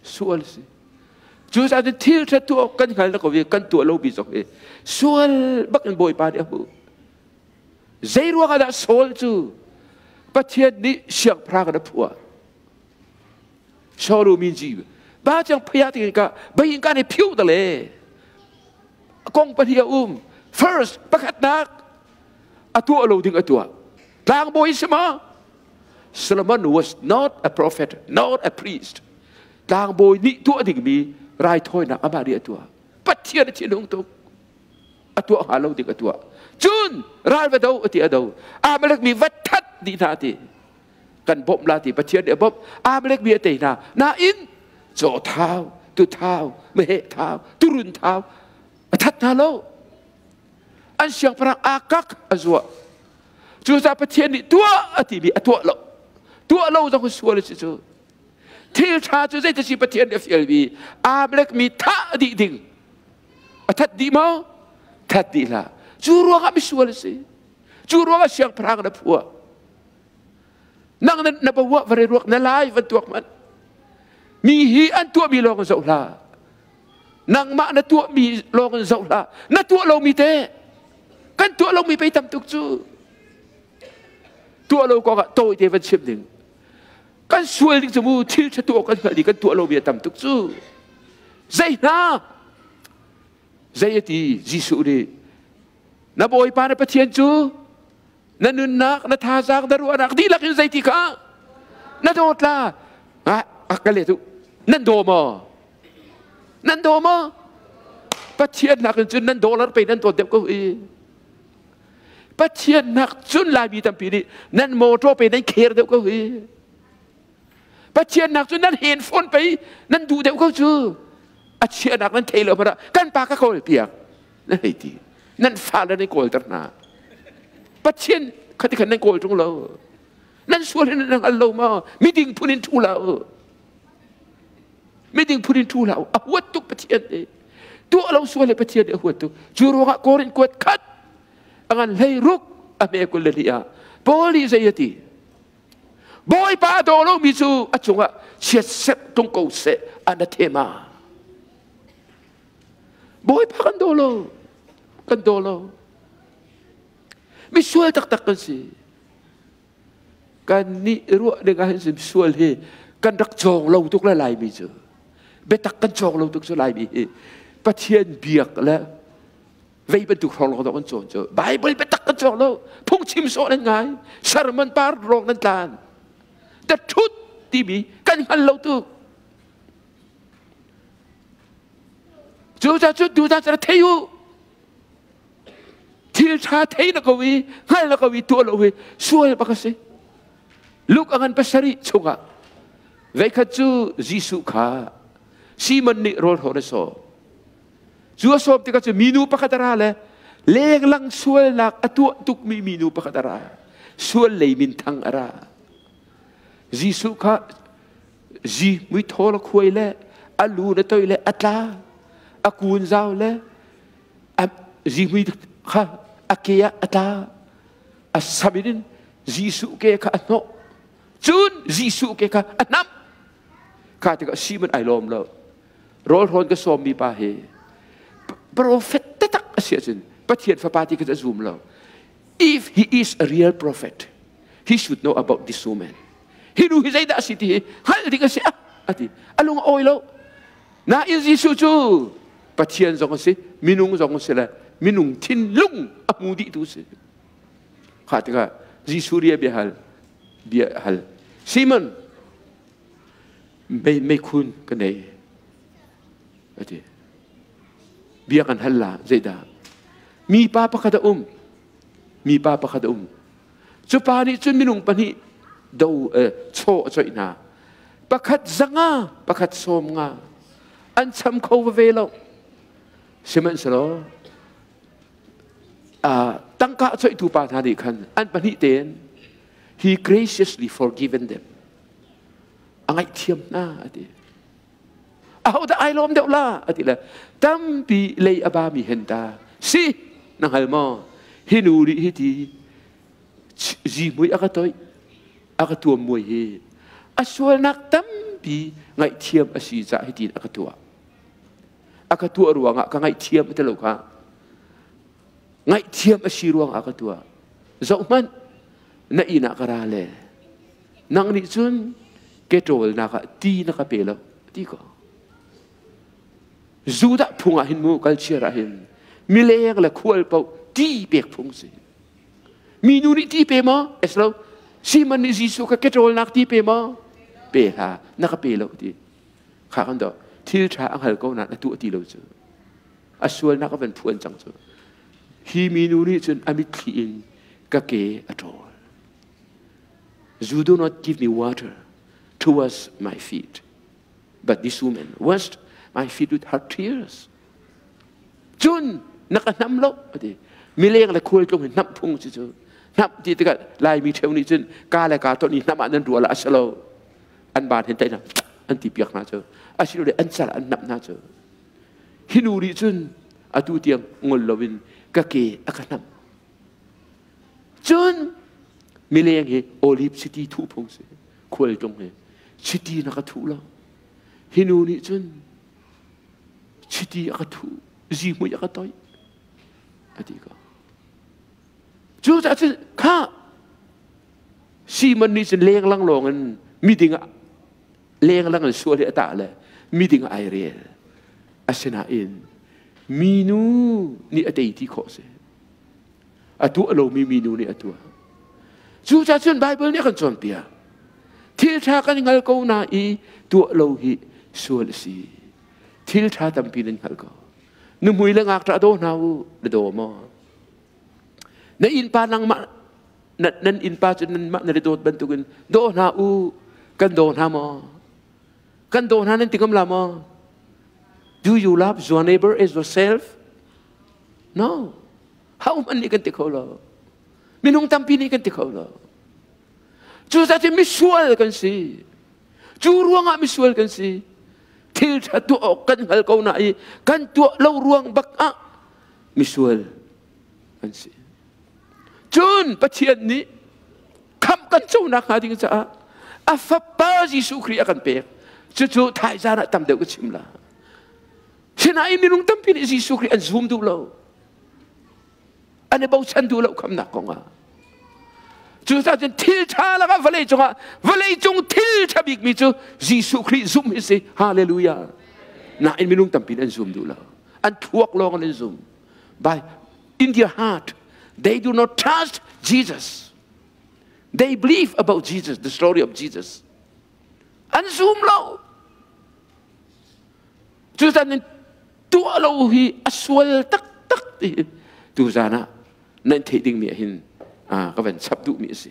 Sual si. Cucaah cun thil ṭha tuah kan hngal na ko i kan tuah lomi zong hi sual bak in Bawipa nih a hmuh. Zei ruang ah dah Saul cu Pathian nih siangpahrang in a phuah? Saul min ji ba chang phaya ti ka bayin ka ne phiu da le kong pahnih a um. First, pakhatnak a tuah lo ding a tuah. Tlangbawi si ma? Solomon was not a prophet, not a priest. Tlangbawi nih tuah dingmi raithawinak amah nih a tuah. Pathian a thinhung tuk. A tuah hnga lo ding a tuah. Cun ral va do a ti a do. Amalek mi va that dih hna a ti. Kan bawmh la ti Pathian nih a bawmh. Amalek mi a tei hna. Nain caw thau, tu thau, meheh thau, turun thau a that hna lo. An siangpahrang Akak a zuah. Cucaah Pathian nih tuah a timi a tuah lo. Tuah lo zong sual a si cu. Thil ṭha cu zeiti si Pathian nih a fialmi Amalek mi thah dih ding. A that dih maw? That dih hlah. Cu ruangah misual a si. Cu ruangah siangpahrang na phuah. Nang na bawa vare ruak na lai van tuak man. Mi hi an tuahmi lawng in zoh hlah. Nangmah na tuahmi lawng in zoh hlah. Na tuah lomi te kan tuah lomi pei tam tuk cu. Tuah lo kong ah tawi te van chim ding. Kan sual ding cu mu thil ṭha tuah kan hngalh i kan tuah lomi a tam tuk cu. Zei hna? Zei a ti Jesuh nih na Bawipa na Pathian cu na nunnak na thazaang na ruahnak dihlak in zeiti kha na dawt la a ka let u nan daw maw nan daw maw Pathian nak in cun nan dollar pe nan dawt deuh ko i Pathian nak cun Laimi tampi nih nan motor pe nan kher deuh ko hi Pathian nak cun nan handphone pei nan duh deuh ko cu a chiahnak nan thei lo hmanh kan pa ka kawl piak nan hei ti nan fale nan kawlter hna Pathian khati khan nan kawl ṭung lo nan sual hin nan hngal lo maw miding phun in ṭhu lo miding phun in ṭhu lo a huat tuk Pathian nih tuah lo sual le Pathian nih a huat tuk cu ruangah Korin kuat khat a ngan hlei ruk a hme 22 ah Paul nih zei a ti Bawipa a daw lomi cu a cungah chiatserh tlung ko seh anathema. Bawipa kan daw lo. Kan daw lo. Misual taktak kan si. Kan nih ruah ding ah hin sual hi kan rak cawng lo tuk le Laimi cu. Biatak kan cawng lo tuk cu Laimi hi. Pathian biak le vei bantuk hrawng lawng kan cawn cu Bible biatak kan cawng lo phungchim sawh nan ngai sermon par rong nan tlan the truth timi kan hngal lo tu cu ca cu tu ca thei u thil tha thei na ko i hngal na ko i tuah lo hi sual bak a si Luke a ngan pasarih chungah veikhat cu Jesuh kha Simon nih rawl hrawh na sawm Cu a sawm tikah cu minu pakhat a ra le lenglang sualnak a tuah tukmi minu pakhat a ra. Sual lei minthang a ra. Jesuh kha Zi mui thawl a khuai le a lu na toi le a tla a kun zau le zihmui kha a ke ah a tla a sam in Jesuh ke kha a hnawh cun Jesuh ke kha a hnamh kha tikah Simon ai lawm lo rawl hrawn ka sawmmi pa hi prophet taktak a si ahcun Pathian fapa ti kha a zum lo. If he is a real prophet, he should know about this woman. Hi nu hi zeidah a si ti hi hngalh ding a si a ti. A lung a awi lo. Nain Jesuh cu Pathian zong a si, minung zong a si le minung thinlung a hmu dihtu si. Kha tikah Jesuh ria bia hal bia hal Simon mei meikhun ka nei a ti. Bia kan hal la zeidah? Mipa pakhat a um. Mipa pakhat a um. Cu pa nih cun minung pahnih do chaw a coih hna. Pakhat zanga, pakhat sawm nga. An cham kho veve lo. Sihmanhsehlaw tangka a coihtu pa hna nih khan an pahnih tein he graciously forgiven them. A ngaihthiam hna a ti. Ahodah ai lawm deuh la a ti le tampi lei a bami hen ta si na hngal maw hi nu nih hi ti zihmui a ka toih a ka tuam muai hi a sualnak tampi ngaihthiam a si cah hitin a ka tuah a ka tuah ruangah ka ngaihthiam ti lo kha ngaihthiam a si ruangah ka tuah zohhmanh na inn ah ka ra le nang nih cun ke ṭawlnak ah ti na ka pe lo ti ko. Judah phung ah hin mu kalchiar ah hin mileng le khual paoh ti pek phung si. Minu nih ti pe maw? Eslo Simon nih Jesuh kha ke ṭawlnak ti pe maw? Pe hlah, na ka pe lo ti. Kha kan do thil ṭha a hngal ko na na tuah ti lo cu. A sualnak a van phuan cang cu. Hi minu nih cun a mitthli in ka ke a ṭawl. You do not give me water to wash my feet. But this woman washed my feet with her tears. Cun na ka hnam lo ati. Mileng le khual tlung hi hnamh phung si cu. Hnamh ti tikah Laimi ṭheu nih cun ka le ka ton i hnamh ah nan ruah la a si lo. An ban hin tlaih an ti piak hna cu. Asilole an cal an hnamh hna cu. Hi nu nih cun atu tiang ngol loin ka ke a ka hnamh. Cun mileng hi olive chiti thuh phung si khualtlung hi chiti na ka thuh lo. Hi nu nih cun chiti a ka thuh, zihmui a ka toih a ti ko. Cucaah cun kha Simon nih cun lenglang lawng in miding ah lenglang in sual hi a tah le miding ah ai rel. Asinain minu nih a tei ti khawh si. A tuah lomi minu nih a tuah. Cucaah cun Baibal nih a kan cawnpiak. Thil ṭha kan hngal ko na i tuah lo hi sual a si. Thil ṭha tampi nan hngal ko. Nuhmui le ngakṭah daw hna u, na daw maw? Na innpa nangmah nan innpa cu nanmah na dawt bantukin daw hna u, kan daw hna maw? Kan daw hna nan ti ngam la maw? Do you love your neighbor as yourself? No. Hohmanh nih kan ti kho lo. Minung tampi nih kan ti kho lo. Cucaah cun misual kan si. Cu ruangah misual kan si. Thil ṭha tuah awk kan hngal ko na i kan tuah lo ruang bak ah misual kan si. Cun Pathian nih khamh kan conak hnga ding caah a fapa Jesuh Khrih a kan pek. Cucu thaizan ah tam deuh ka chim la. Sinain minung tampi nih Jesuh Khrih an zum duh lo. An i bochan duh lo khamnak kongah. Cucaah cun thil ṭha lakah vawlei cungah vawlei cung thil ṭha bikmi cu Jesuh Khrih zumh hi si. Hallelujah. Nain minung tampi nih an zum duh lo. An thluak lawng in an zum. By in their heart, they do not trust Jesus. They believe about Jesus, the story of Jesus. An zum lo. Cucan in tuah lo hi a sual taktak ti tuzan ah nan theih dingmi ah hin ka van chap duhmi a si.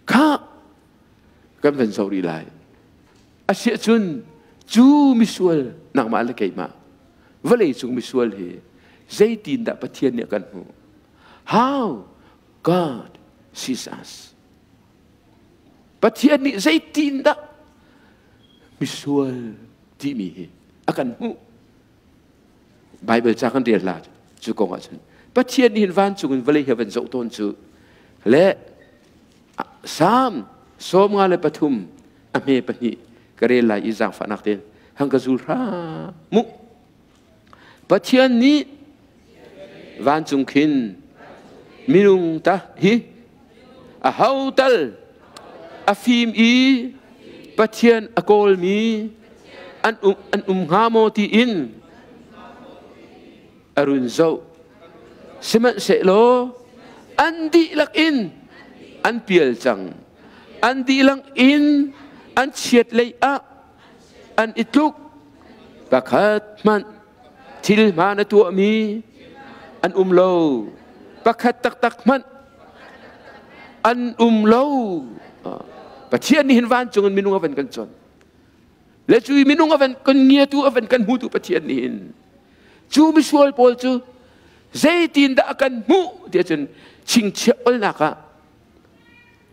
Kha kan van zoh rih lai. Asiah cun cu misual nangmah le keimah vawlei cung misual hi zeitin dah Pathian nih a kan hmuh? How God sees us. Pathian nih zeitin dah Misual timi hi a kan hmuh. Bible ca kan rel la cu kong ah cun Pathian nih hin vancung in vawlei he van zoh tawn cu le Salm 53 a hme pahnih ka rel lai i zaangfahnak tein hang ka zul hram mu. Pathian nih vancung khin minung ta hi a ho tal a fim i Pathian a kawlmi an um, an um hnga maw tiin a run zoh. Sihmanhsehlaw an dihlak in an pial cang. An dihlak in an chiat lei ah an i tluk. Pakhat hmanh thil hmaan a tuahmi an um lo. Pakhat taktak hmanh an um lo. Pathian nih hin vancung in minung a van kan chawnh. Le cu minung a van kan ngiatu a van kan hmutu Pathian nih hin cu misual pawl cu zeitindah a kan hmuh tiah cun chingchiah olnak ah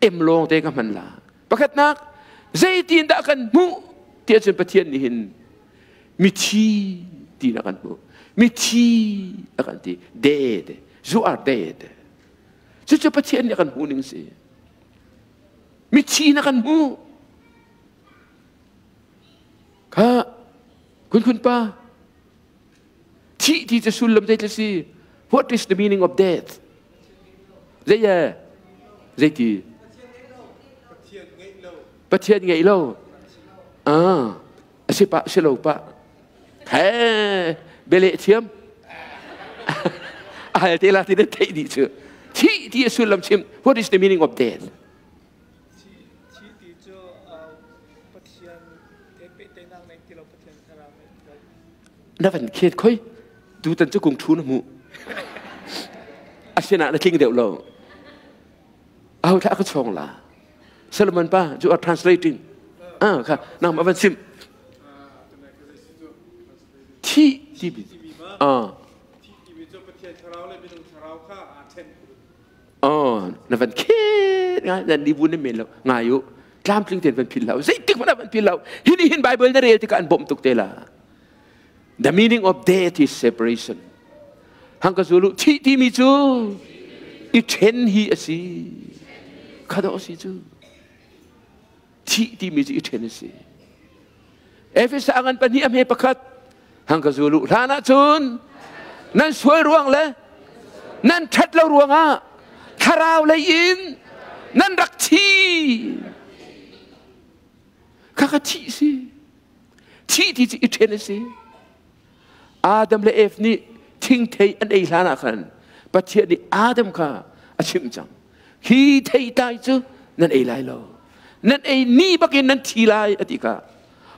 em lawng te ka hman la. Pakhatnak, zeitindah a kan hmuh tiah cun Pathian nih hin mithi tiin a kan hmuh. Mithi a kan ti. Dead. You are dead. Cucu Pathian nih a kan hmuh ning si. Mithi in a kan hmuh. Kha kun kun pa thih ti cu sullam zei si? What is the meaning of death? Zei ye? Zei ti? Pathian ngeih lo. Ah, a si pa si lo pa. He, bele thiam. A hal te la ti na theih dih cu. Thih ti a sullam chim. What is the meaning of death?
Thi ti cu Pathian he pehtlaihnak nei ti lo Pathian thlarau nei ti lo.
Na van khet khoi tutan cu kung thu na hmuh. Asina na tling deuh lo. Aho thla ka chong la. Solomon pa you are translating. Ah kha nang ma van sim. Thi ti bi. Ah.
Thi ti mi cu Pathian thlarau le minung thlarau kha aa then.
Oh, na van khet ngai nan ni bu na men lo ngai u tlamtling ten van phil lo zeitik hmanh ah van phil lo hi ni hin Bible na rel tikah an bawmh tuk te la. The meaning of death is separation. Hang ka zulu thi ti mi cu i then hi a si khado si cu thi ti mi cu i then a si. Efesa ngan pahnih a hme pakhat hang ka zulu hlan ah cun nan sual ruang le nan ṭhat lo ruangah thlarau lei in nan rak thi. Kha ka thih si thih ti cu i ṭhen a si. Adam le Eve nih thingthei an ei hlan ah khan Pathian nih Adam kha a chimh cang. Hi theitlai cu nan ei lai lo. Nan ei ni bakin nan thi lai a ti kha.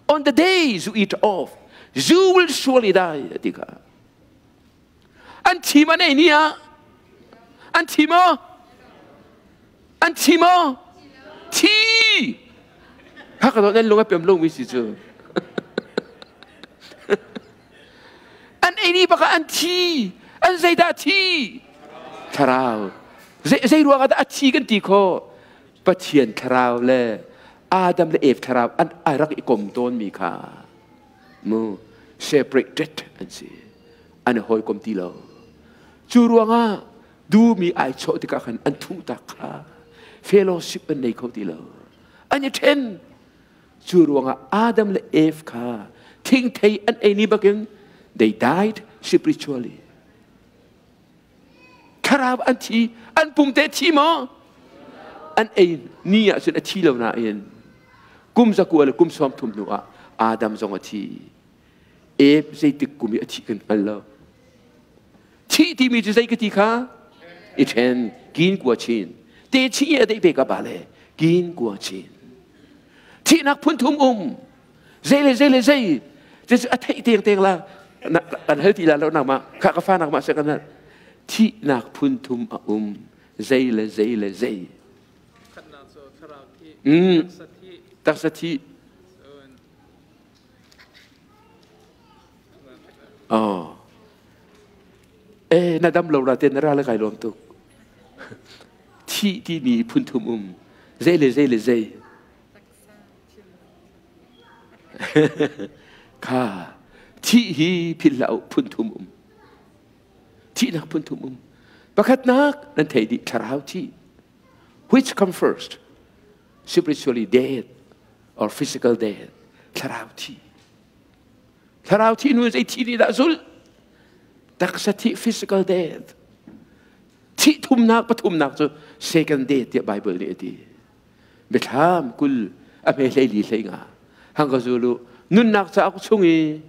On the day you eat off, you will surely die a ti kha. An thi ma nei ni ah? An thi maw? An thi maw? Thi! Haka to nan lung a pem lo mi si cu. An ei ni baka an thi. An zeidah thi? Thlarau. Zei ruang ah dah a thi kan ti kho? Pathian thlarau le Adam le Eve thlarau an ai rak i kom tawn mi kha mu separated an si. An i hawikom ti lo. Cu ruangah duhmi ai chawh tikah khan an thuh tak kha fellowship an nei kho ti lo. An i ṭhen. Cu ruangah Adam le Eve kha thingthei an ei ni bakin they died spiritually. Thlarau an thi, an pum te thi maw? An ei ni ah cun a thi lo nain kum zakua le kum 30 hnu ah Adam zong a thi. Eve zeitik kum i a thih kan hngal lo. Thih timi cu zei ka ti kha? I ṭhen kin kua chin. Te chi a dei pe ka ba le kin kua chin. Thihnak phun thum um. Zei le zei le zei. Cu a theih teng teng la kan hal ti la lo nak ma kha ka fa nak ma se kan hal. Thihnak phun thum a um. Zei le zei le zei.
Khatnak cu thlarau thi, taksa thi.
Taksa thi. Oh. Eh, na dam lo ra te na ra le kai lawm tuk. Thi ti mi phun thum um. Zei le zei le zei. Kha thih hi philh hlah u phun thum um. Thihnak phun thum um. Pakhatnak nan thei dih thlarau thih. Which come first? Spiritually dead or physical dead? Thlarau thi. Thlarau thi nu zei thi nih dah zulh? Taksa thi physical death. Thih thumnak pathumnak cu second death tiah Bible nih a ti. Biathlam 20 a hme 14 hlei nga. Hang ka zulu nunnak cauk chung i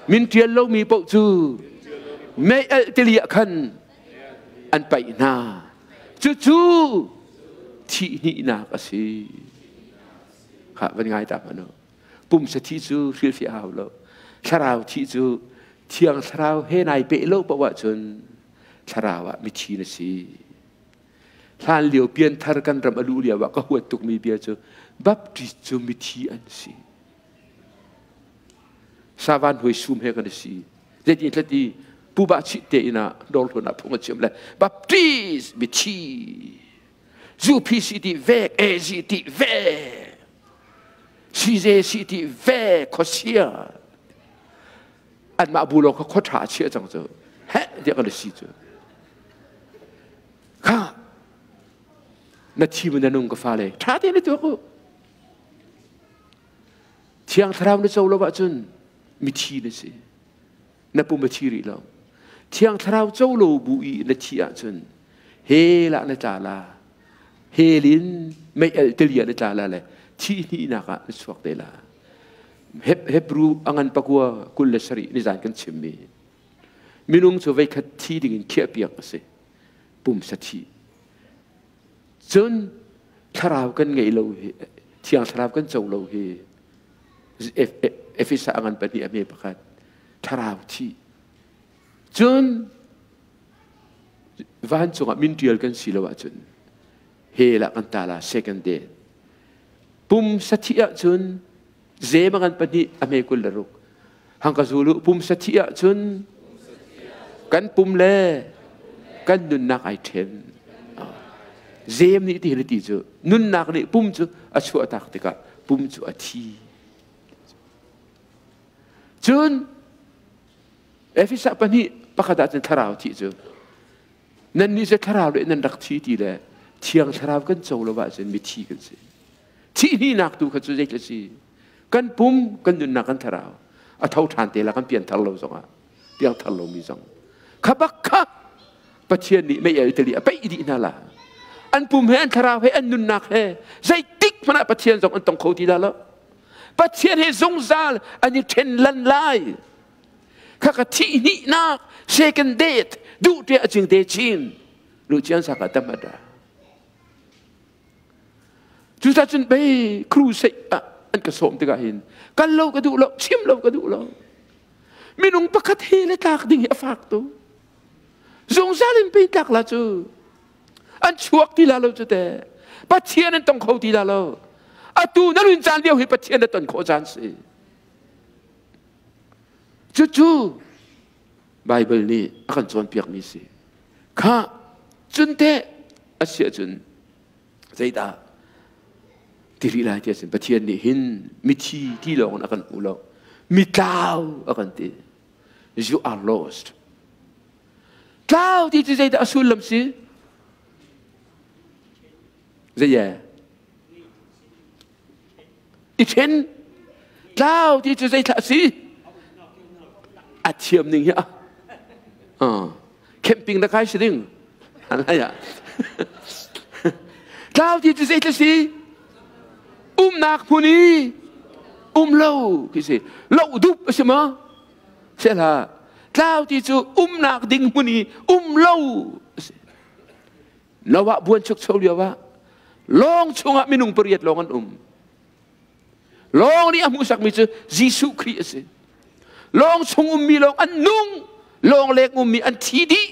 min ṭial lomi paoh cu mei alh tili ah khan an paih hna. Cucu thih hnihnak a si. Kha van ngai ta hmanh u. Pumsa thih cu hrilhfiah hau lo. Thlarau thih cu thiang thlarau he nai peh lo paoh ahcun thlarau ah mithi na si. Hlan lio pianthar kan ram a luh lio ah ka huat tukmi bia cu Baptist cu mithi an si. Savan huai sum he kan si. Zeitin thlati puba chih te ina dor hlun ah phung a chim le Baptist mithi UPC ti ve AZ ti ve CJC ti ve khosia anmah bu lawng kha khua ṭha a chiah cang cu heh tiah kan si cu kha na thi na nung ka fale ṭha tein na tuak u thiang thlarau na co lo ahcun mithi na si na pum a thi rih lo thiang thlarau co lo bu i na thi ahcun hell ah na tla la hell in mei el tili ah na tla la le thi hnihnak ah na chuak te la Hebrew a ngan pakua 27 nizan kan chimmi minung cu veikhat thi dingin khiahpiak a si pumsa thi cun thlarau kan ngeih lo hi thiang thlarau kan co lo hi Efesa a ngan pahnih a hme pakhat thlarau thi cun vancung ah min ṭial kan si lo ahcun hell ah kan ta la second day Pumsa thih ahcun zema ngan pahnih a hme 26. Hang ka zulu pumsa thih ahcun kan pum le kan nunnak ai ṭhen. Zem nih ti ti cu nunnak nih pum cu a chuahtak tikah pum cu a thi. Cun Efesa pahnih pakhat ahcun thlarau thih cu Nannih cu thlarau le nan rak thi ti le thiang thlarau kan co lo ahcun mithi kan si. Thih hnihnak tu kha cu zeitluk si? Kan pum, kan nunnak, kan thlarau a tho ṭhan te la kan pianthar lo zongah piangthar lomi zong kha bak kha Pathian nih mei el tali a peih dih hna la. An pum he an thlarau he an nunnak he zeitik hmanh ah Pathian zong an tong kho ti la lo. Pathian he zungzal an i ṭhen lan lai. Khaka thih hnihnak second date duh te a cing te chin lu chian saka tamada cu ta cun bei crusade ah an ka sawm tikah hin kal lo ka duh lo chim lo ka duh lo minung pakhat he le tlak ding hi a fak tu zungzal in pe tlak la cu an chuak ti la lo cu te pathian an tong kho ti la lo atu na nun caan lio hi pathian na ton khawh caan si Cucu Baibal nih a kan cawnpiakmi si. Kha cun teh a si ahcun zeidah ti rih lai ti ahcun Pathian nih hin mithi ti lawng in a kan hmu lo. Mitlau a kan ti. You are lost. Tlau ti cu zeidah a sullam si? Zei I ṭhen tlau ti cu zeithlah a si? A thiam ning hi a camping na kai si ding. Alai ah. Tlau ti cu zeithlah si? Umnak hmun i um lo khi si. Lo dup a si ma? Sehla. Tlau ti cu umnak ding hmun i um lo a si. Noah buanchukcho lio ah lawng chungah minung pariat lawng an um. Lawng nih a hmuhsakmi cu Jesuh Khrih a si. Lawng chung ummi lawng an nung, lawng leng ummi an thi dih.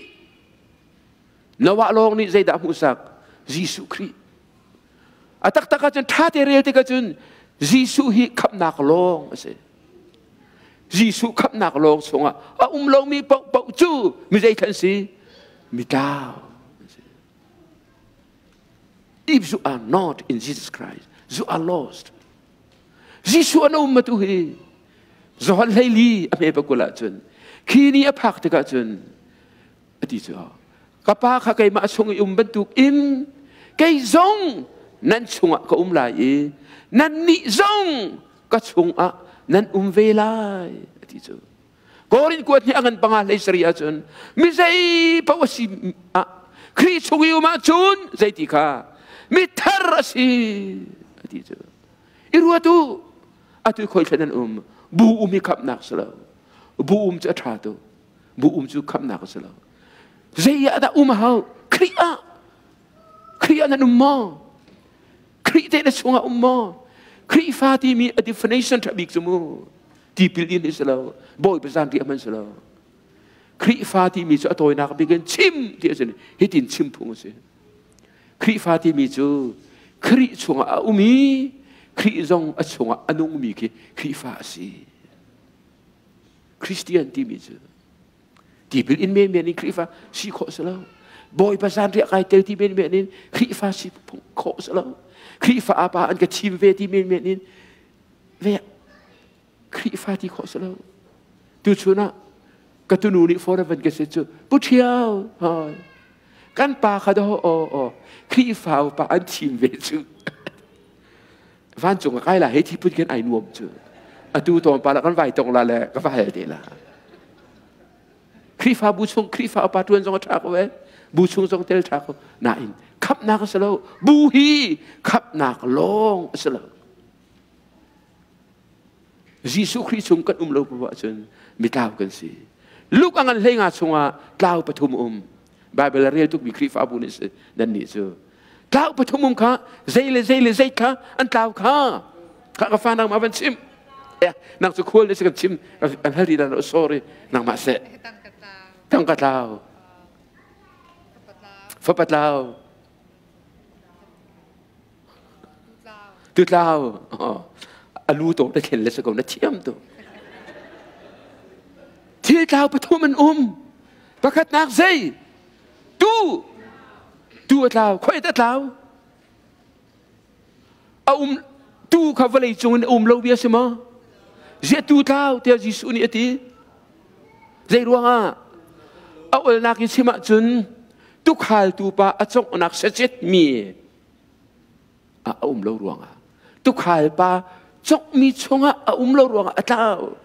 Noah lawng nih zeidah a hmuhsak? Jesuh Khrih. A taktak ahcun ṭha te rel tikah cun Jesuh hi khamhnak lawng a si. Jesuh khamhnak lawng chungah a um lomi paohpaoh cu mi zei an si? Mitlau. If you are not in Jesus Christ, you are lost. Jesuh an um tu hi Johan hleili a hme pakul ahcun khi ni a phak tikah cun ati cu ka pa kha keimah chung i um bantuk in kei zong nan chungah ka um lai i nan nih zong ka chungah nan um ve lai ati cu Korin kuat nih a ngan panga hlei sari ahcun mi zei paoh a si ah Khrih chung i um ahcun zeiti kha mi thar a si ati cu i ruat u atu khoi thlen an um bu um hi khamnak si lo bu um cu a ṭha tu bu um cu khamnak a si lo zei ah dah um a hau Khrih ah Khrih ah nan um maw Khrih te na chungah um maw Khrihfa timi a definition ṭha bik cu mu tipil in hi si lo bawipa zan ri hman si lo Khrihfa timi cu a tawinak bik in chim ti a si hitin chim phung a si Khrihfa timi cu Khrih chungah a um i Khrih zong a chungah a nungmi khi Khrihfa a si. Christian timi cu tipil in menmen in Khrihfa si khawh si lo. Bawipa zan riah kai tel ti menmen in Khrihfa si khawh si lo. Khrihfa apa an ka thim ve ti menmen in ve Khrihfa ti khawh si lo. Tuchun ah ka tunu nih forever ka si cu pu ṭhiao hoi kan pa kha do o o Khrihfa upa an thim ve cu vancung a kai la hei thi put khin ai nuam cu atu tawn pa la kan vai tong la le ka va hel te la Khrihfa bu chung Khrihfa upa ṭuan zong a ṭha ko e bu chung zong tel ṭha ko nain khamnak a si lo bu hi khamnak lawng a si lo Jesuh Khrih chung kan um lo poah ahcun mitlau kan si. Luke a ngan hlei nga chungah tlau pathum um. Bible a rel tukmi Khrihfabu nih si nan nih cu. Tlau pathum um kha zei le zei le zei kha an tlau kha. Kha ka fa nangmah van chim. Eh, nang cu khual nih si kan chim an hal rih lo sorry nangmah seh. Tangka tlau. Fapa tlau. Tutlau a lu to na thlen le si ko na thiam tu. Thil tlau pathum an um. Pakhatnak zei? Tu tu a tlau, khoi a tlau. A um tu kha vawlei cung in a um lo bia si maw? Ziah tu tlau tiah Jesuh nih a ti. Zei ruangah? A olnak in chim ahcun tukhaltu pa a conghnak sacetmi a um lo ruangah tukhal pa congmi chungah a um lo ruangah a tlau.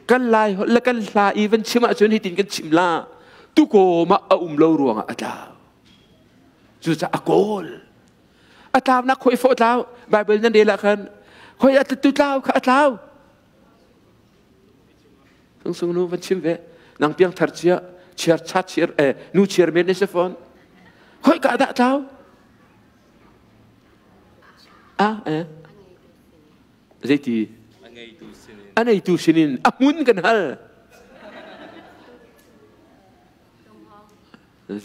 Kan lai holh le kan hla i van chim ahcun hitin kan chim la tukawm ah a um lo ruangah a tlau. Cucaah a kawl. A tlaunak khoi fawh tlau. Bible nan rel ah khan khoi a tu tlau kha a tlau. Sung nu van chim ve nang piang thar chia chiar cha chiar eh nu chiar men ne se phone khoi ka dah tlau a eh zeiti a neitu sinin a hmun kan hal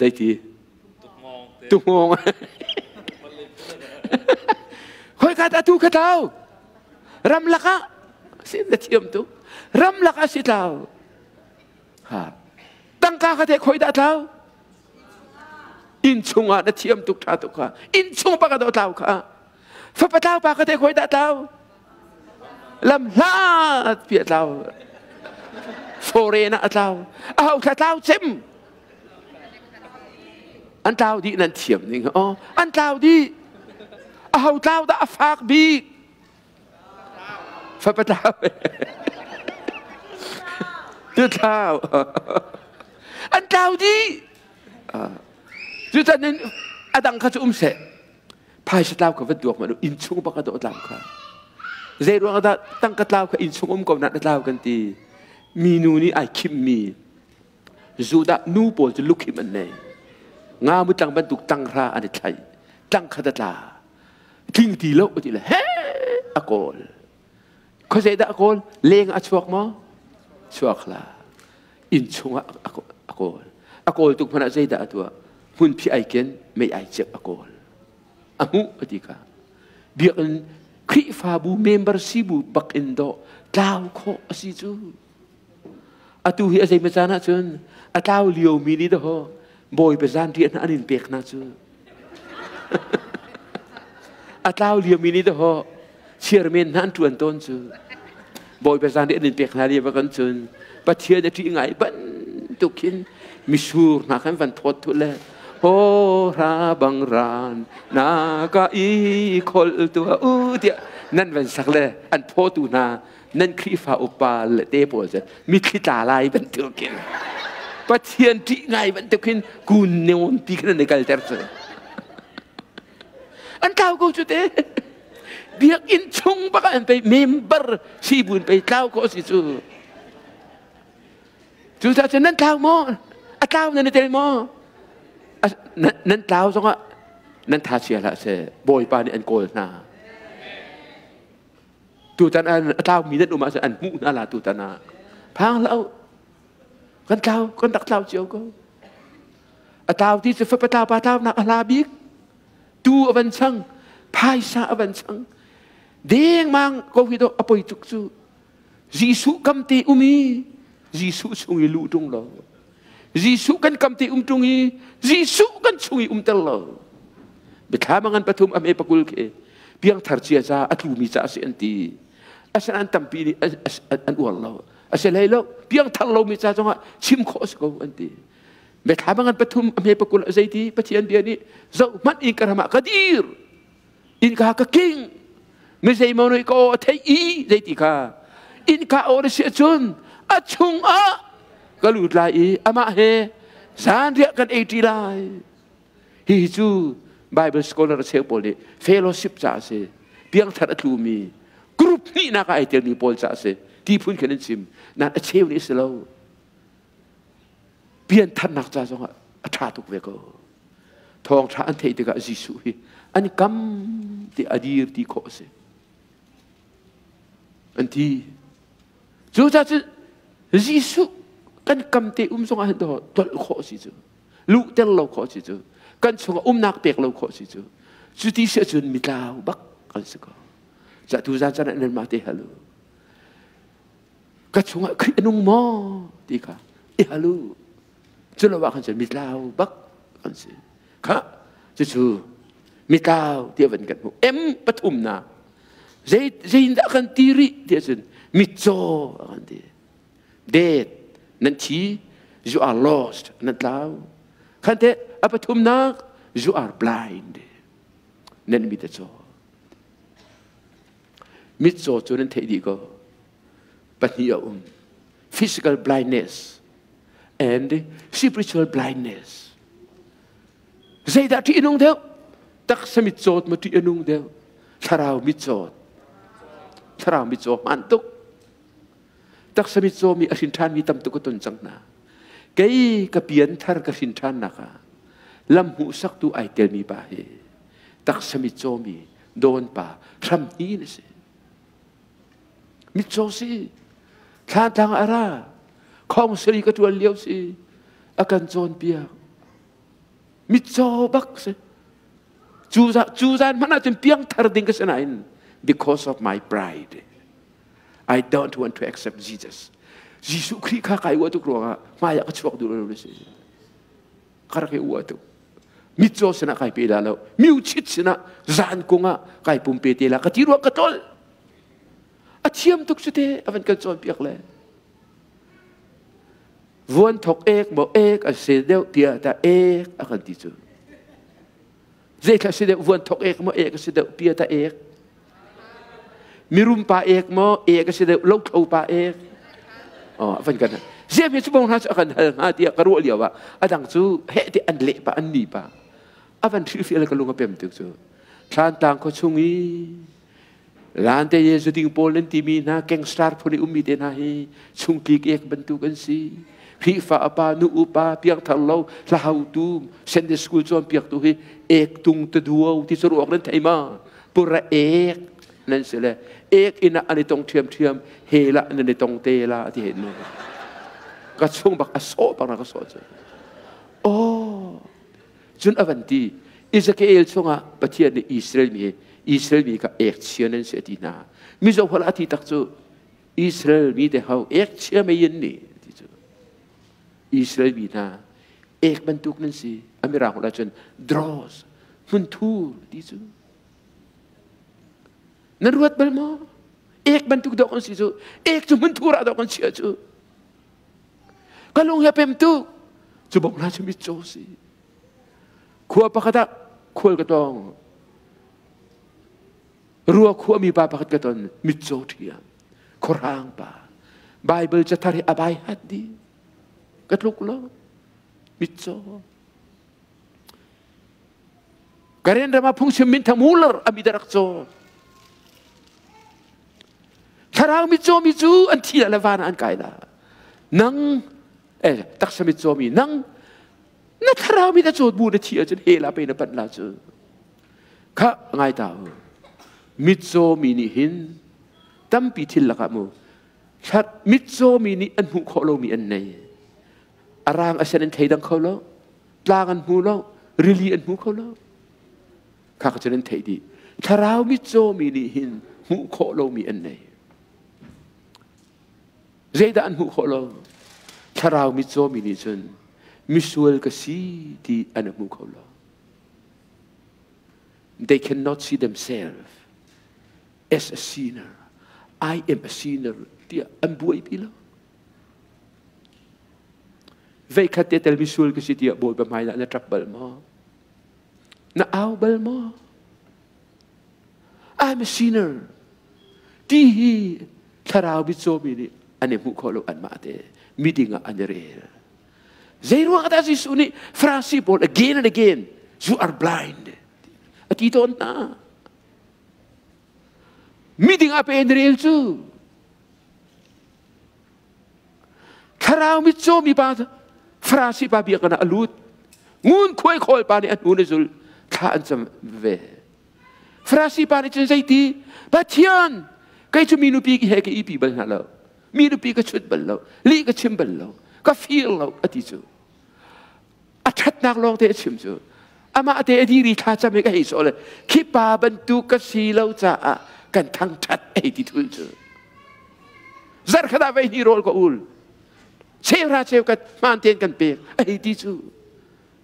zeiti tuhngawng khoi ka dah tu ka tlau ramlak ah sin na thiam tu ramlak ah si tlau ha tangka ka te khoi dah tlau inn chung ah na thiam tuk tha tuk kha inn chung pa ka do tlau kha fapa tlau pa ka te khoi dah tlau lam hlat pi a tlau foreign ah a tlau a ho thla tlau cem an tlau dih nan thiam ning oh an tlau dih a ho tlau dah a fak bik fapa tlau tu tlau an tlau dih cucan in a dang kha cu um seh phaisa tlau kha va duak ma inn chung bak a dawh tlau kha zei ruang dah tangka tlau kha inn chung um ko na tlau kan ti mi nu nih ai khim mi Judah nu pawl cu lukhim an nei nga mu tlang bantuk tanghra an i thlai tlang khat a tla tling ti lo ti le he a kawl khuazei dah a kawl leng a chuak maw chuak la inn chungah a kawl a kawl tuk hmanh ah zeidah a tuah hmunphi ai ken mei ai cep a kawl a hmuh a ti kha biakinn Khrihfabu member si bu bak in dawh tlau khawh a si cu atu hi a zei caan ah cun a tlau lio mi nih daw bawipa zan riah hna an in pek hna cu a tlau lio mi nih daw Chairman hna an ṭuan tawn cu. Bawipa zan nih an in pek hna lio kan cun Pathian a ṭih ngai bantuk khin misur hna khan van thawt thu le ho ra bang ran na ka i khol tua u tiah nan van sak le an phawtu hna nan Khrihfa upa le te pawl cu mitthli tla lai bantuk khin Pathian ṭih ngai bantuk khin kun neon pi khin an i kalter cu an tlau ko cu te biakinn chung bak ah an pei member si buin pei tlau ko si cu cucaah cun nan tlau maw a tlau nan i tel maw nan tlau zongah nan tha chia hlah seh bawipa nih an kawl hna tutan an a tlaumi nan um ahcun an hmuh hna la tutan ah phang hlah u kan tlau kan rak tlau cio ko a tlau ti cu fapa tlau pa tlau nak a hla bik tu a van chang phaisa a van chang dengmang ko hi do a poi tuk cu Jesuh kam te um i Jesuh chung i luh ṭung lo Jesuh kan kam te um ṭung i Jesuh kan chung i umter lo biathlam ngan pathum ame pakul khi piangthar cia ca a tlumi ca a si an ti asinain tampi nih an uar lo a si hlei lo piangthar lomi ca zongah chim khawh a si ko an ti biathlam ngan pathum ame pakul a zeiti Pathian bia nih zoh hmanh in ka ram ah ka dir innka ka king mi zeimaw nih ka aw a theih i zeiti kha innka aw na si ahcun a chungah ka lut lai i amah he zanriah kan ei ṭi lai hihi cu Bible scholar a cheu pawl nih fellowship ca a si piangthar a tlumi group hnihnak ah ai telmi pawl ca a si ti phun khin an chim nan a cheu nih a si lo piantharnak ca zongah a ṭha tuk ve ko thawngṭha an theih tikah Jesuh hi an kam ti a dir ti khawh a si an ti cucaah cun Jesuh kan kam te um zongah hin tolh khawh a si cu luhter lo khawh a si cu kan chungah umnak pek lo khawh a si cu cuti si ahcun mitlau bak kan si ko ca tu zan caan ah nan mah te hal u ka chungah Khrih a nung maw ti kha i hal u cu lo ah khan cun mitlau bak kan si kha cucu mitlau ti van kan hmuh M pathumnak zei zeiindah kan ti rih ti ahcun mitcaw a kan ti dead nan thi you are lost nan tlau khan te a pathumnak you are blind nan mit a caw mitcaw cu nan theih dih ko pahnih a um physical blindness and spiritual blindness zeidah ṭih a nung deuh taksa mitcawt maw ṭih a nung deuh thlarau mitcawt thlarau mitcaw hmaan tuk taksa mitcaw mi a hrin ṭhanmi tam tuk ka ton cang hna kei ka pian thar ka hrin ṭhannak ah lam hmuhsaktu ai telmi pa hi taksa mitcaw mi dawn pa hram hni na si Mitcaw si. Thlantlang a ra. Khongsari ka ṭuan lio si. A kan cawnpiak. Mitcaw bak si. Cu zan hmanh ahcun piangthar ding ka si nain because of my pride I don't want to accept Jesus. Jesuh Khrih kha kai uah tuk ruangah hmai ah ka chuak duh lo si. Ka rak i uah tuk. Mitcaw sinah kai pe la lo. Miuchit sinah zan kung ah kai pumpe te la ka ti ruang ka tlol. A thiam tuk cu te a van kan cawnpiak le. Vuan thok ek maw ek a si deuh tiah ta ek a kan ti cu. Zeithla si deuh vuan thok ek maw ek a si deuh pia ta ek. Mirum pa ek maw ek a si deuh lothlo pa ek. Oh, a van kan Ziam hi cu bong hna cu a kan hal hnga tiah ka ruah lio ah a dang cu heh ti an leh pa an ni pa a van hrilhfial ka lung a pem tuk cu thlantlang khua chung i Lante Jesu ding pawl nan timi hna gangster phun i ummi te hna hi chungtlik ek bantuk an si. Khrihfa apa nu upa piangthar lo hlahautu Sunday school cawnpiaktu hi ek tung te duo ti cu ruak nan thei ma pura ek nan si le ek inn ah an i tong ṭhiamṭhiam he la nan i tong te la ti hen ka chung bak a sawh bak na ka sawh cu oh Cun a van ti, Ezekiel chungah Pathian nih Israel mi Israel mi kha ekchia nan si a ti hna. Mizo holh a ti tak cu Israel mi te ho ekchia mei in ni ti cu. Israel mi hna ek bantuk nan si. A mirang holh ahcun dross hmunthur ti cu. Nan ruat bal maw? Ek bantuk dawh kan si cu. Ek cu hmunthur ah dawh kan chia cu. Ka lung he pem tuk. Cu bok hna cu mitcaw si. Khua pakhat ah khual ka tong. Rua khuami pa pakhat ka ton mitcaw ṭhiam. Khuarang pa. Bible cathar hi a bai hat dih. Ka tluk lo. Mitcaw. Karen ram ah phungchim min thang muller ami da rak caw. Thlarau mitcaw mi cu an thi le van ah an kai la. Nang eh taksa mitcaw mi nang na thlarau mi na cawt bu na thi ahcun he la pe na panh la cu. Kha ngai ta u. Mitcaw mi nih hin tampi thil lakah mu mitcaw mi nih an hmuh khawh lomi an nei. Arang asen an thei dang kho lo. Tlang an hmu lo, rili an hmu kho lo. Kha ka cun an theih dih. Thlarau mitcaw mi nih hin hmuh khawh lomi an nei. Zeidah an hmuh khawh lo? Thlarau mitcaw mi nih cun misual ka si ti an hmu kho lo. They cannot see themselves as a sinner. I am a sinner tiah an buaipi lo. Veikhat te tel misual ka si tiah Bawipa hmai ah na ṭap bal maw? Na au bal maw? I'm a sinner. Ti hi thlarau mitcawmi nih an i hmuh khawh lo anmah te miding ah an i rel. Zeiruang dah Jesuh nih Farasi pawl again and again you are blind a ti tawn hna. Miding ah pe an rel cu. Thlarau mitcaw mi pa Farasi pa biakinn ah a lut. Ngunkhuai khawl pa nih a hnu na zul thla an cam ve. Farasi pa nih cun zeiti Pathian kei cu mi nupi he ka ipi bal hna lo. Mi nupi ka chut bal lo. Lih ka chim bal lo. Ka fir lo a ti cu. A ṭhatnak lawng te a chim cu. Amah te a diri thla cam i ka hei sawh le khi pa bantuk ka si lo caah kan thangṭhat ei ti thul cu. Zarkhat ah vei hnih rawl ka ul. Cheuhra cheu kat hmaan tein kan pek a hei ti cu.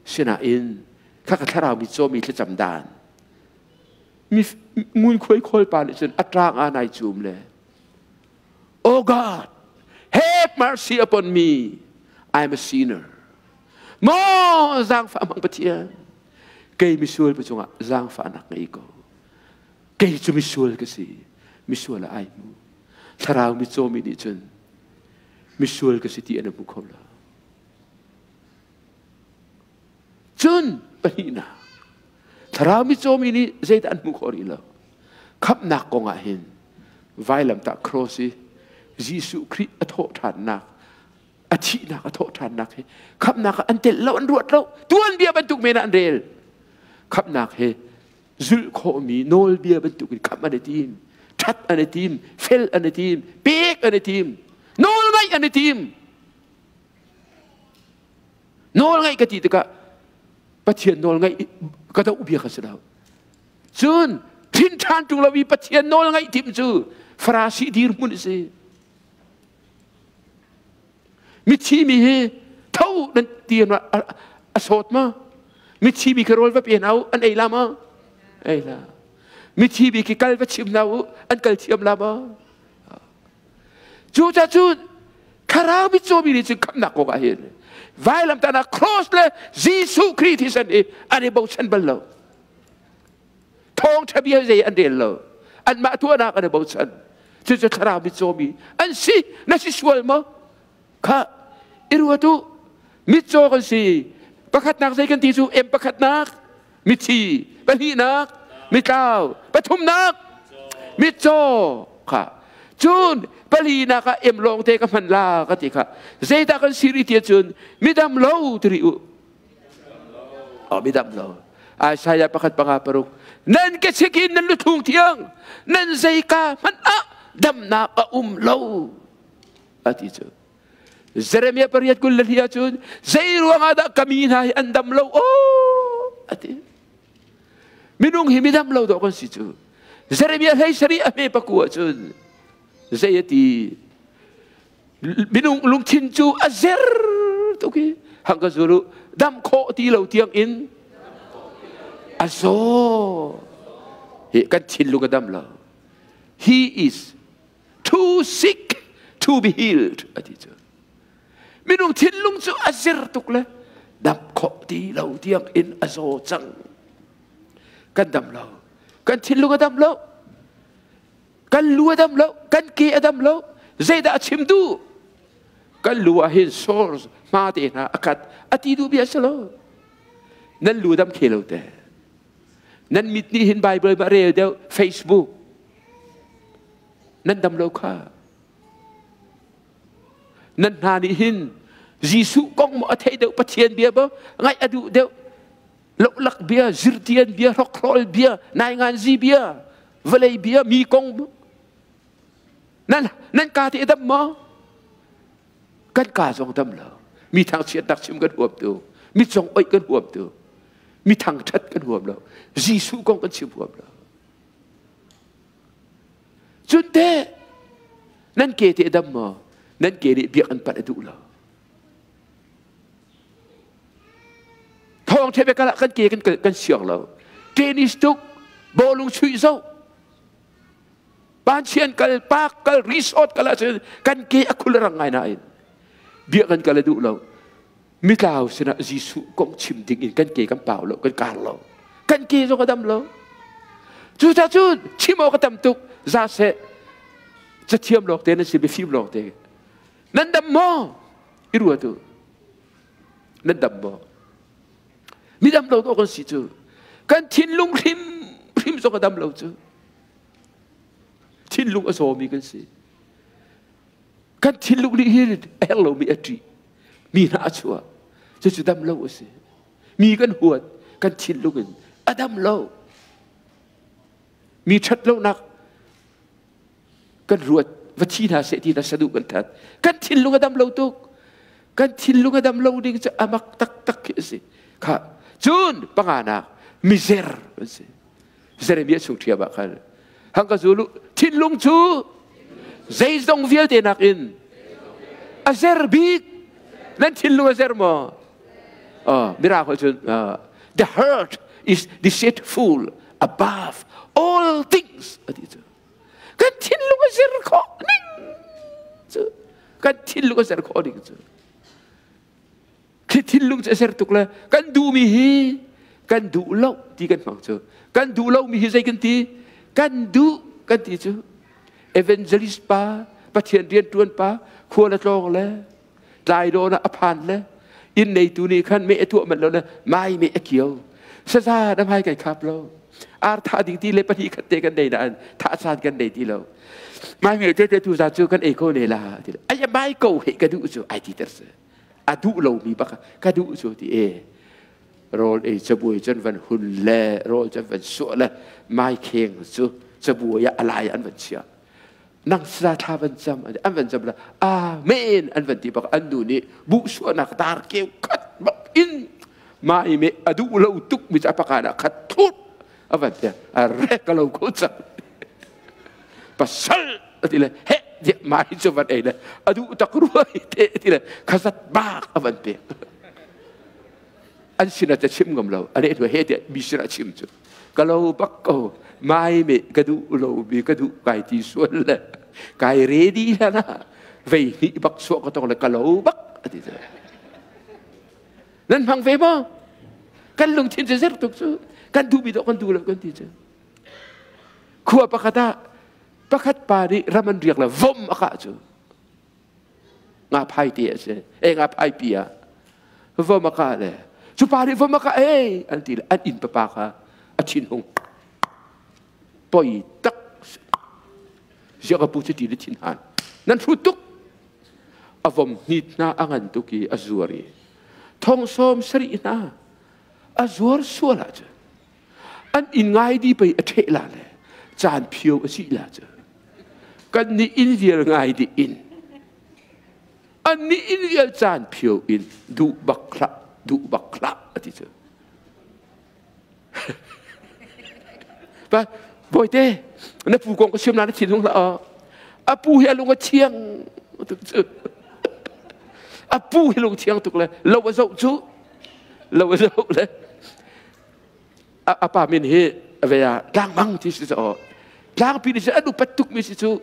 Sinain kha ka thlarau mi cawmi thlacam dan. Mi ngunkhuai khawl pa nih cun a ṭang ah nai cum le Oh God, have mercy upon me. I'm a sinner. Maw zaangfah mang Pathian, kei misual pa cungah zaangfahnak ngei ko. Kei cu misual ka si. Misual ah ai hmu. Thlarau mitcaw mi nih cun misual ka si ti an hmu kho lo. Cun pahnihnak, thlarau mitcaw mi nih zeidah an hmuh khawh rih lo. Khamhnak kong ah hin vailamtah cross i Jesuh Khrih a thawh ṭhannak a thihnak a thawh ṭhannak hi khamhnak ah an telh lo an ruat lo tuanbia bantuk men ah an rel khamhnak hi zulh khawhmi nawlbia bantuk in khamh an i tim ṭhat an i tim fel an i tim pek an i tim nawl ngaih an i tim nawl ngaih ka ti tikah Pathian nawl ngaih ka doh bia ka si lo cun thin ṭhan ṭung lo i Pathian nawl ngaih tim cu Farasi dirhmun a si Mithi mi hi tho nan ti a sawt ma? Mithi mi khi rawl va pe hna u an ei la ma? Ei la. Mithi mi khi kal va chim hna u an kal thiam la ma? Cu ca cu thlarau mitcaw mi nih cun khamhnak kong ah hin vailamtahnak cross le Jesuh Khrih thisen i an i bochan bal lo. Thawngṭha bia zei an rel lo. Anmah tuahnak an i bochan. Cucu thlarau mitcaw mi an si. Na si sual maw? Kha i ruat u. Mitcaw kan si. Pakhatnak zei kan ti cu em pakhatnak mithi, pahnihnak mitlau, pathumnak mitcaw kha. Cun palinak ah em lawng te ka hman la ka ti kha. Zeidah kan si rih ti ahcun midam lo ti rih u. Oh, midam lo. Isaiah pakhat panga paruk. Nan ke chikin nan luthung thiang. Nan zeika hmanh ah damnak a um lo. A ti cu. Jeremiah pariat 22 ahcun zei ruangah dah ka mi hna hi an dam lo oh a ti. Minung hi midam lo dawh kan si cu. Jeremiah 17 a hme paku ahcun zei a ti minung lungthin cu a zer tuk i hang ka zul u dam khawh ti lo tiang in a zaw hi kan thinlung a dam lo. He is too sick to be healed ati cu. Minung thinlung cu a zir tuk le dam khawh ti lo tiang in a zaw cang. Kan dam lo. Kan thinlung a dam lo. Kan lu a dam lo. Kan ke a dam lo. Zeidah a chim duh? Kan lu ah hin source hma te hna a khat a ti duh bia si lo. Nan lu dam khe lo te. Nan mit nih hin Bible ma rel deuh Facebook. Nan dam lo kha. Nan hna nih hin Jesuh kong maw a theih deuh Pathian bia maw ngaih a duh deuh lohlak bia zirtian bia hrokhrol bia nainganzi bia vawlei bia mi kong nan nan ka te dam maw kan ka zong dam lo mi thangchiatnak chim kan huam tu mi cong oih kan huam tu mi thangthat kan huam lo Jesuh kong kan chim huam lo Cun teh nan ke te dam maw? Nan ke nih biak an panh a duh lo. Thawng the kala kan ke kan kan siang lo. Tennis tuk, bawlung chuih zoh. Panchian kal, park kal, resort kal ahcun kan ke a khul rang ngai nain biak kan kal a duh lo. Mitlau sinah Jesuh kong chim ding in kan ke kan pau lo, kan kar lo. Kan ke zong a dam lo. Cucaah cun chim awk a tam tuk. Za seh, cathiam lawng te nan si, mifim lawng te. Nan dam maw? I ruat u. Nan dam maw? Mi dam lo kan si cu. Kan thinlung hrim hrim zong a dam lo cu. Thinlung a zawmi kan si. Kan thinlung nih hin a herh lomi a ṭih. Mi hna a chuah. Cucu dam lo a si. Mi kan huat, kan thinlung in a dam lo. Mi ṭhat lonak kan ruat, va thi hna seh ti na saduh kan that. Kan thinlung a dam lo tuk. Kan thinlung a dam lo ding cu a mak taktak khi a si. Kha cun panganak mizer kan si. Jeremiah chung ṭhiam ah khan hang ka zul u thinlung cu zeizong vialte nakin a zer bik nan thinlung a zer maw mirang holh cun the heart is deceitful above all things ati cu kan thinlung a zer khawh ning cu kan thinlung a zer khawh ning cu Khi thinlung cu a ser tuk le kan duhmi hi kan duh lo ti kan hmang cu. Kan duh lomi hi zei kan ti? Kan duh kan ti cu. Evangelist pa, Pathian rianṭuan pa, khua le tlawng le tlai dawn ah a phan le inn neitu nih khan meh a tuah manh lo le mai meh a kio. Saza na hmai kai khap lo. Ar thah ding ti le pahnih khat te kan nei nain thah caan kan nei ti lo. Mai meh te te tu za cu kan ei ko ne la ti le. Ai mai ko he ka duh cu ai ti ter si. A duh lomi bak ka duh cu ti e rawl ei cabuai cun van hun le rawl cun van suah le mai kheng cu cabuai ah a lai an van chiah nang sa thla van cam an van cam la amen an van ti bak an nu nih buh suahnak dar keu khat bak in mai me a duh lo tuk mi cu a pakan ah khat thut a van te a rek lo ko cang pasal ati le he tiah mai cu van ei le a duh tak ruai te ti le khazat bak a van pek an sinah ca chim ngam lo a leh he tiah mi sinah chim cu ka lo bak ko mai me ka duh lo mi ka duh kai ti sual le kai ready la na vei hnih bak suah ka tong le ka lo bak ati te nan hmang ve maw kan lungthin cu zer tuk cu kan duh mi dawh kan duh lo kan ti cu Khua pakhat ah pakhat pa nih ram an riak le vom a kah cu nga phai te a si e nga phai pi ah vom a kah le cu pa nih vom a kah ei an ti le an inn papa kha a thin hung poi tak ziak a pu cu ti le thin han nan hrut tuk a vom hnit hna a ngan tuk i a zuar i thong sawm sarih hna a zuar sual ahcun An inn ngai di pei a ṭheh la le caan phio a si la cu. Kan nih inn vial ngai di in. An nih inn vial caan phio in duh bak hlah, duh bak hlah a ti cu. Pa, bawite, na pu kong ka chim na na thinlung hlah aw. A pu hi a lung a thiang tuk cu. A pu hi lung thiang tuk le lo a zoh cu. Lo a zoh le a pa min hi ve ah tlangmang ti si aw. Tlangpi nih an upat tukmi si cu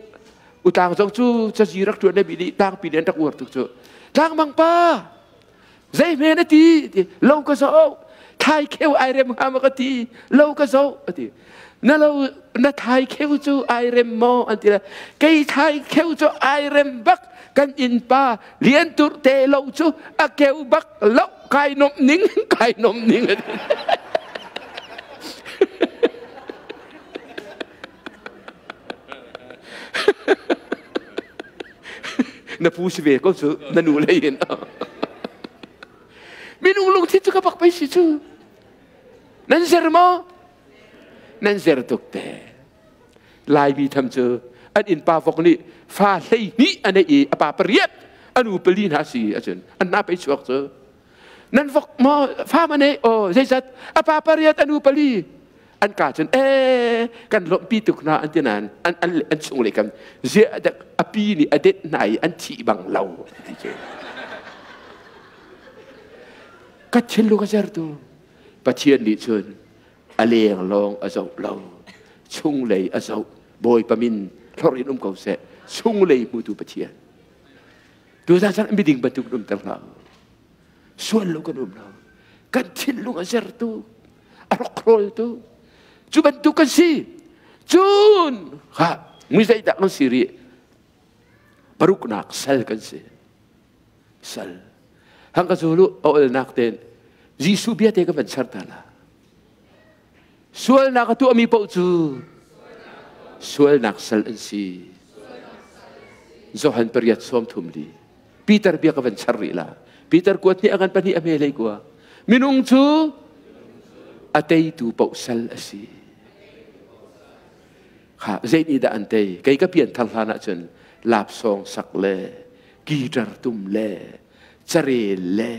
utlang zong cu cazi rak ṭuan mi nih tlangpi nih an rak uar tuk cu. Tlangmang pa zeihme na ti ti lo ka zo thai kheu ai rem hnga ma ka ti lo ka zo ati na lo na thai kheu cu ai rem maw an ti le kei thai kheu cu ai rem bak kan innpa lian tur te lo cu a keu bak lo kai nom ning kai nom ning na pu si ve ko cu na nu lei in minung lungthin cu ka bak pei si cu nan zer maw nan zer tuk te Laimi tham cu an innpa vok nih fa 12 a neih i a pa pariat a nu pali hna si acun an hna pei chuak cu nan vok maw fa ma nei aw zeizat a pa pariat a nu pali an ka cun ee kan lawmhpi tuk hna an ti nain an an an chung le kan ziah dek a pi nih a det hna i an thih bang lo ti cu ka thinlung a zer tu Pathian nih cun a leng lawng a zoh lo chunglei a zoh Bawipa min hlorh in um ko seh chunglei hmutu Pathian tuzan chan miding bantuk um ter hlah sual lo kan um lo kan thinlung a zertu a rokhrawltu cu bantuk kan si cun ha mi zeidah kan si rih paruknak sal kan si sal hang ka zulu a olnak ten Jesuh bia te ka van char ta la sualnak a tuahmi paoh cu sualnak sal an si Johan pariat sawm thum li Peter bia ka van char rih la Peter kuat nih a kan pahnih a hme lei kua minung cu a teitu paoh sal a si kha zei nih dah an tei kei ka pian thar hlan ahcun lapsawng sak le guitar tum le carel le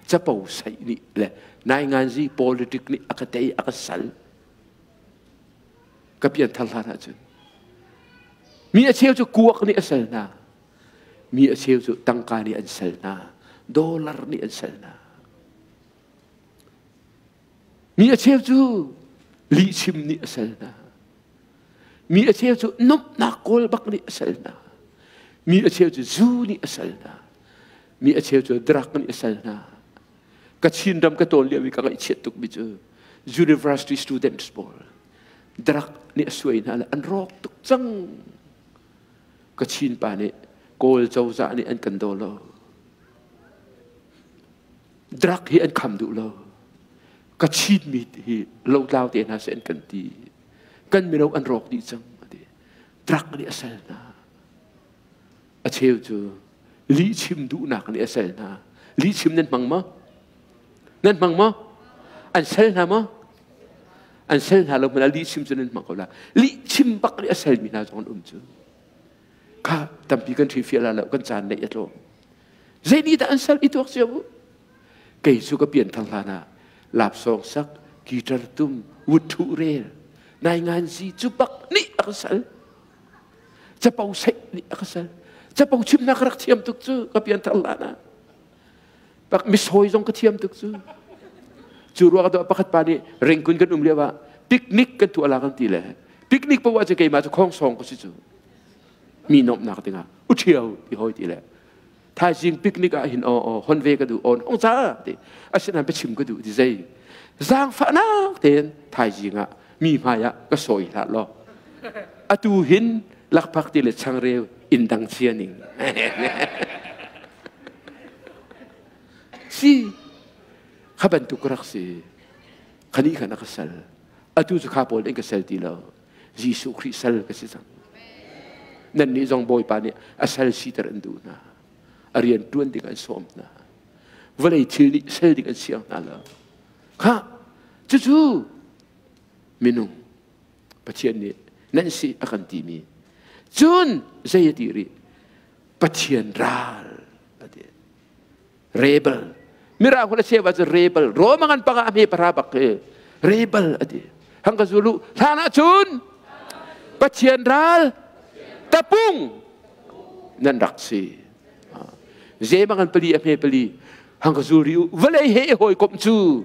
capo saih nih le nainganzi politic nih a ka tei a ka sal ka pian thar hlan ahcun mi a cheu cu kuak nih a sal hna mi a cheu cu tangka nih an sal hna dollar nih an sal hna mi a cheu cu lihchim nih a sal hna mi a cheu cu nomhnak kawl bak nih a sal hna mi a cheu cu zu nih a sal hna mi a cheu cu drug nih a sal hna ka Chin ram ka tawn lio i ka ngaihchiat tuk mi cu university students pawl drug nih a suai hna le an rawk tuk cang ka Chin pa nih Kawl cozah nih an kan daw lo drug hi an kham duh lo ka Chin mi hi lotlau te hna seh an kan ti kan mino an rawk dih cang ati drug nih a sal hna a cheu cu lihchim duhnak nih a sal hna lihchim nan hmang maw nan hmang maw an sal hna maw an sal hna lo hmanh ah lihchim cu nan hmang ko la lihchim bak nih a salmi hna zong an um cu kha tampi kan ṭhi fial lo kan caan neih a tlawm zei nih dah an sal i tuak cio u kei cu ka pian thang hlan ah lapsawng sak guitar tum wuthu rel nai ngan zi cu bak nih a ka sal capo seih nih a ka sal capo chimnak rak thiam tuk cu ka pian thar hlan ah pak misawi zong ka thiam tuk cu cu ruang ah pakhat pa nih ringkun kan um lio ah picnic kan tuah la kan ti le picnic paoh ah cu keimah cu khong song ka si cu mi nomhnak dingah u ṭhio ti hoi ti le thaizing picnic ah hin aw aw hon ve ka duh on ong ca ti asinain biachim ka duh ti zei zaangfahnak tein thaizing ah mi hmai ah ka sawi hlah law atu hin lakphak ti le changreu inn dang chia ning si kha bantuk rak si khani khan a ka sal atu cu kha pawl in ka sal ti lo Jesuh Khrih sal ka si cang. Nannih zong Bawipa nih a sal siter an duh hna. A rian ṭuan ding an sawm hna. Vawlei thil nih sal ding an siang hna lo. Kha cucu minung Pathian nih nan si a kan timi. Cun zei a ti rih? Pathian ral a ti. Rebel. Mirang hul a cheu ah cun rebel. Rome ngan panga a hme para bak khi rebel a ti. Hang ka zulu hlan ah cun Pathian ral tapung nan rak si. Ze mangan pali a hme pali hang ka zul ri u vawlei he i hawikomh cu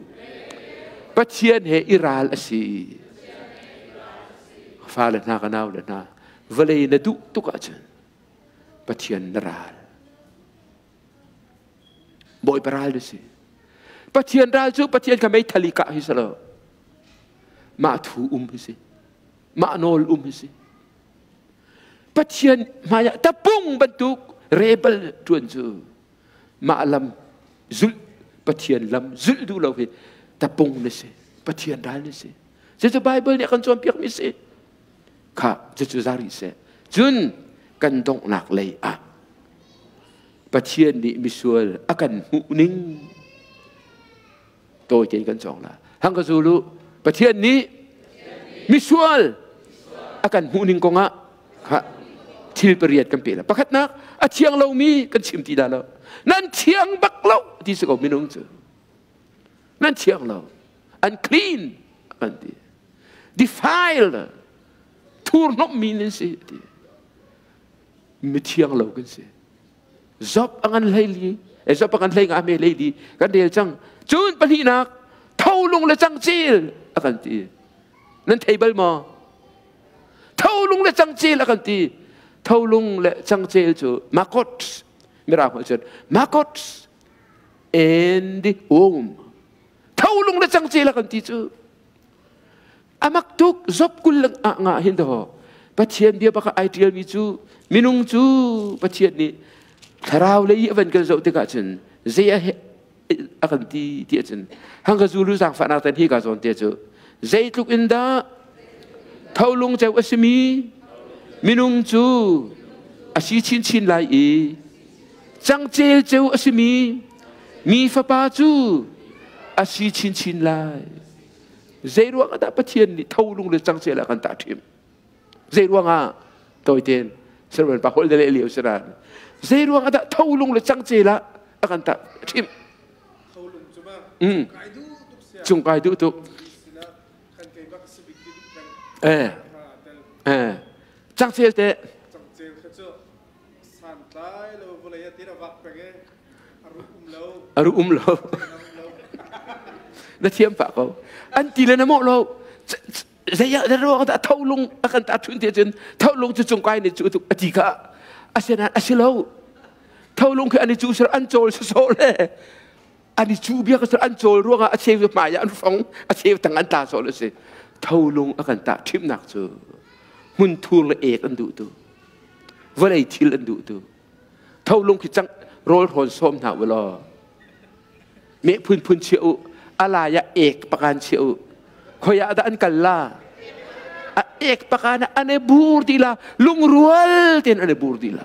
Pathian he i ral a si. Fale hna ka nau le hna, vawlei na duh tuk ahcun Pathian na ral. Bawipa ral na si. Pathian ral cu Pathian kha meithal i kah hi si lo. Mah thu um hi si. Mah nawl um hi si. Pathian hmaiah tapung bantuk rebel ṭuan cu mah lam zulh Pathian lam zulh duh lo hi tapung na si. Pathian ral na si. Cucu Bible nih a kan cawnpiakmi si. Kha cucu zari seh. Cun kan donghnak lei ah Pathian nih misual a kan hmuh ning tawi tein kan cawng la. Hang ka zulu Pathian nih misual a kan hmuh ning kongah kha thil pariat kan pe la. Pakhatnak a thiang lomi kan chim ti dah lo. Nan thiang bak lo ti si ko minung cu. Nan thiang lo. Unclean kan ti. Defiled thurhnawmmi nan si ti. Mithiang lo kan si. Job a ngan hlei li, Job a ngan hlei nga me hlei li kan rel cang. Cun pahnihnak tholung le cangcil a kan ti. Nan thei bal maw? Tholung le cangcil a kan ti. Tholung le cangcel cu maggots mirang holh cun maggots and the worm. Tholung le cangcel a kan ti cu. Amak tuk Job kul ah nga hin daw Pathian bia bak ai tialmi cu minung cu Pathian nih thlarau lei a van kan zoh tikah cun zei a a kan ti ti ahcun hang ka zulu zaangfahnak ten hi ka zawn te cu zeitluk in dah tholung ceu a simi minung cu a si chinchin lai i cangcel ceu a simi mi fapa cu a si chinchin lai. Zei ruang ah dah Pathian nih tholung le cangcel ah kan tah ṭhim? Zei ruang ah tawi tein servan pa holh le lio siran. Zei ruang ah dah tholung le cangcel ah a kan tah ṭhim?
Tholung cu ma kai duh tuk sia.
Cung kai duh tuk. Eh. Eh. Cangcel te.
Cangcel kha cu santlai lo vawlei ah tin a vak peng e.
A ru um lo. Na thiam pah ko. An ti le na mawh lo. Zei ah ruang dah tholung a kan ta thun te cun tholung cu cung kai ne cu tuk a ti kha asinain a si lo. Tholung khi an i cu sir an cawl so le an i cu bia ka sir an cawl ruangah a cheu hmai ah an fong a cheu tang an ta so le si. Tholung a kan ta thimnak cu hmun thur le ek an duh tu vawlei thil an duh tu Tholung khi cang rawl hrawn sawm hna u law meh phunphun chia u alai ah ek pakan chia u khoi ah dah an kal la a ek pakan ah an i bur ti la lungrual ten an i bur ti la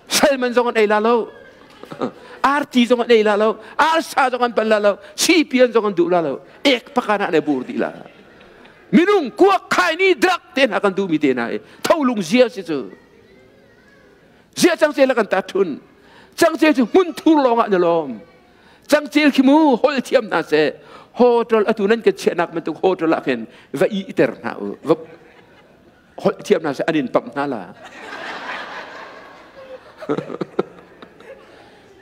salman zong an ei la lo arti zong an ei la lo arsa zong an pan la lo sipian zong an duh la lo ek pakan ah an i bur ti la minung kuak khai ni drug te hna kan duh mi te hna i tholung zia si cu Ziah cangcel a kan ta thun. Cangcel cu hmun thur lawng ah na lawm. Cangcel khi mu hol thiam hna seh. Hotel atu nan kan chiahnak bantuk hotel ah khin va i ter hna u. Va holh thiam hna seh an in pamh hna la.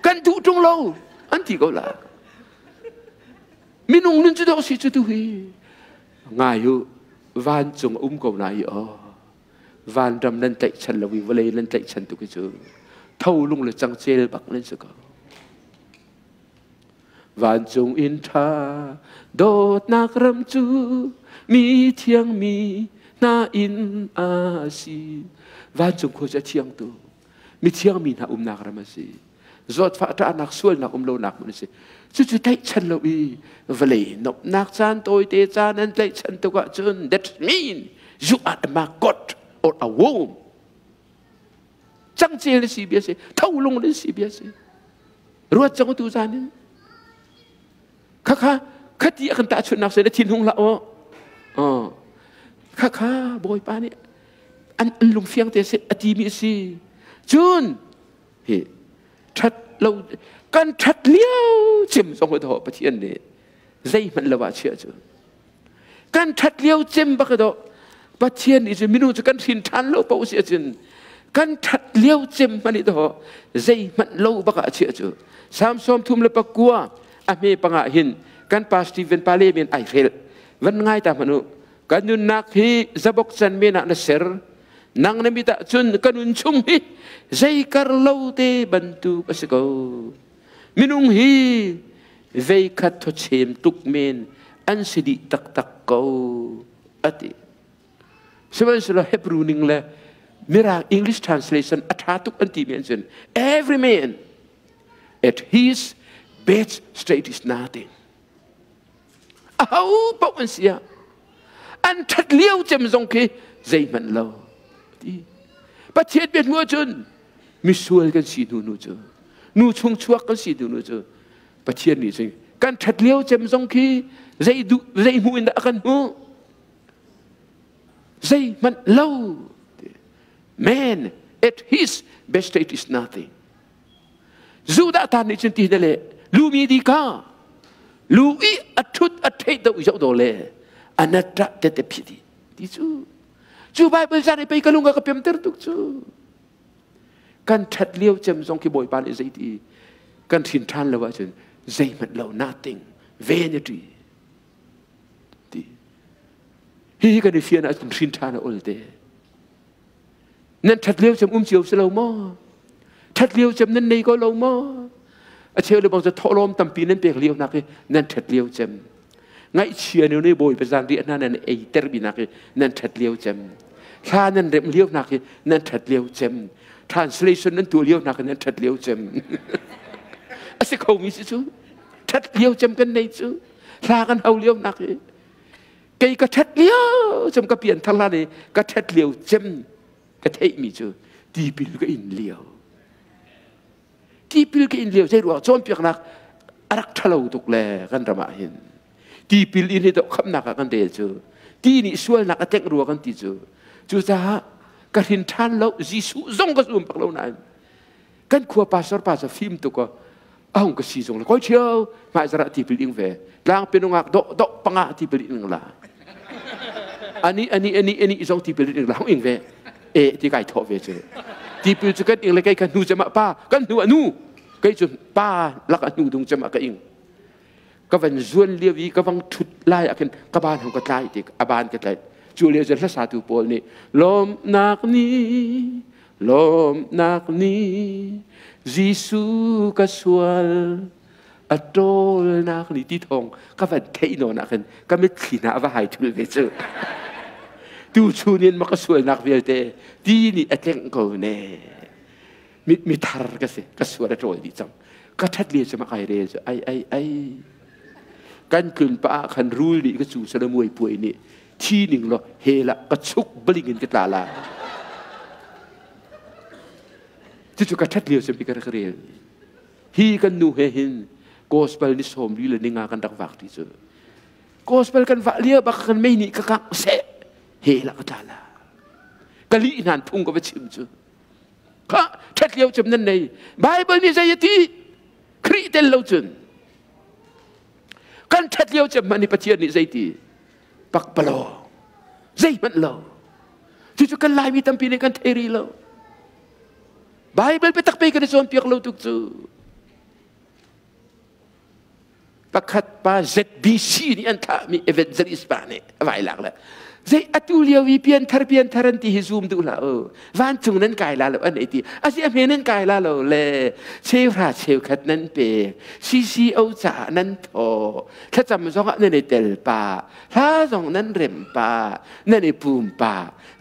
Kan duh ṭung lo an ti ko la. Minung nun cu dawh si cu tu hi. Ngai u vancung um ko na i aw. Vanram nan tlaihchan lo i vawlei nan tlaihchan tuk hi cu tholung le cangcel bak nan si ko. Vancung inn ṭha dawtnak ram cu mi thiang mi hna inn a si. Vancung khua cu a thiang tu mi thiang mi hna umnak ram a si. Zawtfah ṭahnak sualnak um lonak hmun a si. Cucu tlaihchan lo i vawlei nomhnak caan tawite caan an tlaihchan tuk ahcun that mean you are a maggot or a worm. Cangcel na si bia si, tholung na si bia si. Ruat cang tu zan in. Khakha khati a kan tahchunhnak se na thinhung hlah aw. Oh. Khakha Bawipa nih an lungfiang te se a ti mi a si. Cun hi ṭhat lo kan ṭhat lio cem zong hi Pathian nih zeihmanh lo ah chiah cu kan ṭhat lio cem bak do Pathian nih cun minung cu kan hrin ṭhan lo paoh si ahcun kan ṭhat lio cem hmanh hi do zeihmanh lo bak ah chiah cu Psalm 39 a hme panga hin kan pa Stephen pa le men ai hrel van ngai ta hmanh u. Kan nunnak hi zabok can men ah na ser. Nang na mit ah cun ka nun chung hi zeikar lo te bantuk a si ko. Minung hi veikhat thawchem tuk men an si dih taktak ko a ti. Sihmanhsehlaw Hebrew ning le Mirang English translation a ṭha tuk an timi an cun every man at his best state is nothing. Aho paoh an si ah an ṭhat lio cem zong khi zeihmanh lo ti. Pathian bia hnu ahcun misual kan si hnu nu cu nu chung chuak kan si hnu nu cu Pathian nih cun kan ṭhat lio cem zong khi zei duh zei hmuh in dah a kan hmuh zeihmanh lo man at his best state is nothing Judah ta nih cun ti hna le lumi di ka lu i a thut a theih do zoh do le anatta tete phi di ti cu cu Bible zan i pei ka lung a ka pemter tuk cu kan ṭhat lio cem zong khi Bawipa nih zeiti kan hrin ṭhan lo ahcun zeihmanh lo nothing vanity ti hihi kan i fian ahcun hrin ṭhan a ol te nan ṭhat lio cem um cio si lo maw ṭhat lio cem nan nei ko lo maw a cheu le bang cu thawhlawm tampi nan pek lio nak i nan ṭhat lio cem ngaihchia nu nih bawipa zan riah hna nan ei ter mi nak i nan ṭhat lio cem thla nan remh lio nak i nan ṭhat lio cem translation nan tuah lio nak i nan ṭhat lio cem a si kho mi si cu ṭhat lio cem kan nei cu thla kan hau lio nak i kei ka ṭhat lio cem ka pian thar hlan i ka ṭhat lio cem ka theih mi cu tipil ka in lio tipil ka in lio zei ruang cawnpiaknak a rak ṭhalo tuk le kan ram ah hin tipil in hi doh khamnak ah kan rel cu ti nih sualnak a tlengh rua kan ti cu cucaah ka hrin ṭhan lo Jesuh zong ka zum bak lo nain kan khua pastor pa cu fim tuk aw a hung ka si zong le koi ṭhio hmai zarah tipil ing ve tlang pinungak dawh dawh panga tipil ing la ani ani ani ani zong tipil ing la hung ing ve e ti kai thawh ve cu tipil cu kan ing le kei ka hnu cem ah pa kan hnu ah nu kei cu pa lak ah hnu dung cem ah ka ing ka van zuan lio i ka vang thut lai ah khin ka ban hong ka tlai ti a ban ka tlai cu lio cu hlasatu pawl nih lawmnak ni lawmnak ni Jesuh ka sual a ṭawlnak ni ti thawng ka van theih nawn ah khin ka mitthli hna a va hai thul ve cu tu chun in ma ka sualnak vialte ti nih a tlengh ko ne mi thar ka si ka sual a ṭawl dih cang ka ṭhat le cu ma kai rel cu ai ai ai kan tlun pa ah khan rul nih ka cu sala muai puai nih thi ning law he la ka chuk baling in ka tla la cucu ka ṭhat lio cem hi ka rak rel hi kan nu he hin gospel ni sawm li le ninga kan rak vak ti cu gospel kan vah lio bak kan mei nih ka kang seh he la ka tla la ka lih hnan phung ka va chim cu kha ṭhat lio cem nan nei Bible nih zei a ti Khrih tel lo cun kan ṭhat lio cem hmanh nih Pathian nih zei ti pakpalawng zeihmanh lo cucu kan Laimi tampi nih kan thei rih lo Bible biatak pe kan i cawnpiak lo tuk cu pakhat pa ZBC nih an thahmi evangelist pa nih a vai lak le zei atu lio i pianthar pianthar an ti hi zoom duh hlah u vancung nan kai la lo an ei ti asi a hme nan kai la lo le cheuhra cheukhat nan pe CCO caah nan thaw thlacam zong ah nan i tel pa hla zong nan rem pa nan i pum pa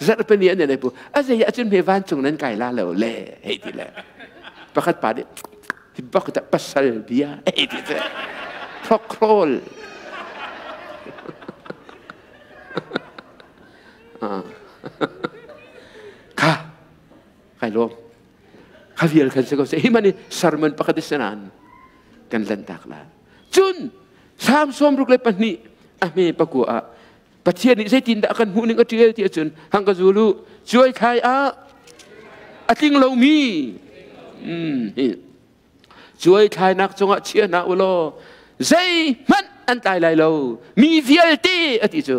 zarhpini ah nan i pum a zei ah cun hme vancung nan kai la lo le hei ti le pakhat pa nih Hi bak dah pasal bia ei ti te. Thokhrol. Kha kai lom. Kha vial khan se ko se hi mani sermon pakhat senan kan lan tak la. Cun Psalm 62 a hme pakua ah Pathian nih zeitin dah kan hmuh ning a ṭial ti ahcun hang ka zulu cuai thlai ah a tling lomi cuai thlainak cungah chia hna u law zeihmanh an tlai lai lo mi vialte a ti cu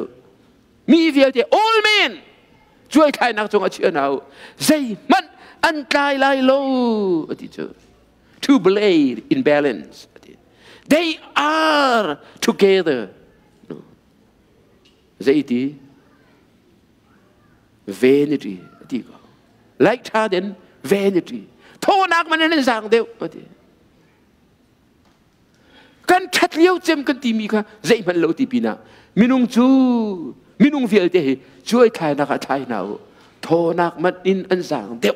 mi vialte all men cuai thlainak cungah chia hna u zeihmanh an tlai lai lo a ti cu to blade in balance they are together Zeiti? Vanity ati ko. Lighter than vanity. Thawnak man in zang deuh ati. Kan ṭhat lio cem kan timi kha zeihmanh lo ti pinah minung cu minung vialte hi cuai thlainak ah thlai hna u. Thawnak man in an zang deuh.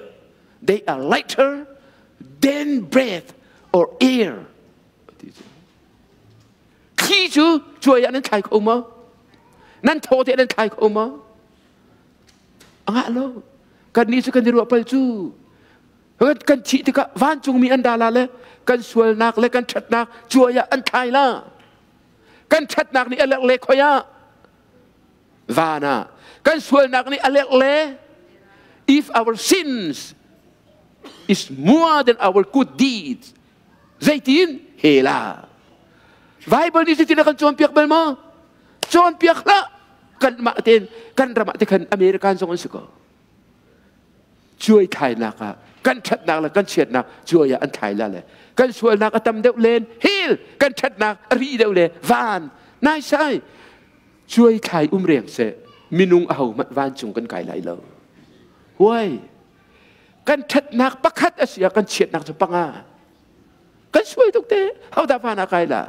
They are lighter than breath or air. Ti cu. Thli cu cuai ah nan thlai kho maw? Nan thaw te nan thlai kho maw? A ngah lo. Kan nih cu kan i ruah pal cu. Kan thih tikah vancungmi an dala le kan sualnak le kan ṭhatnak cuai ah an thlai la. Kan ṭhatnak nih a lek le khoi ah van ah kan sualnak nih a lek le if our sins is more than our good deeds zeitin hela Bible nih zeitin a kan cawnpiak bal maw cawnpiak hlah kan mah ten kan ram ah te khan American zong an si ko cuai thlainak ah kan ṭhatnak le kan chiatnak cuai ah an thlai la le kan sualnak a tam deuh len hel kan ṭhatnak a ri deuh le van nai sai cuai thlai um reng seh minung a ho hmanh vancung kan kai lai lo huai kan ṭhatnak pakhat a si ah kan chiatnak cu panga kan sual tuk te hodah van ah kai la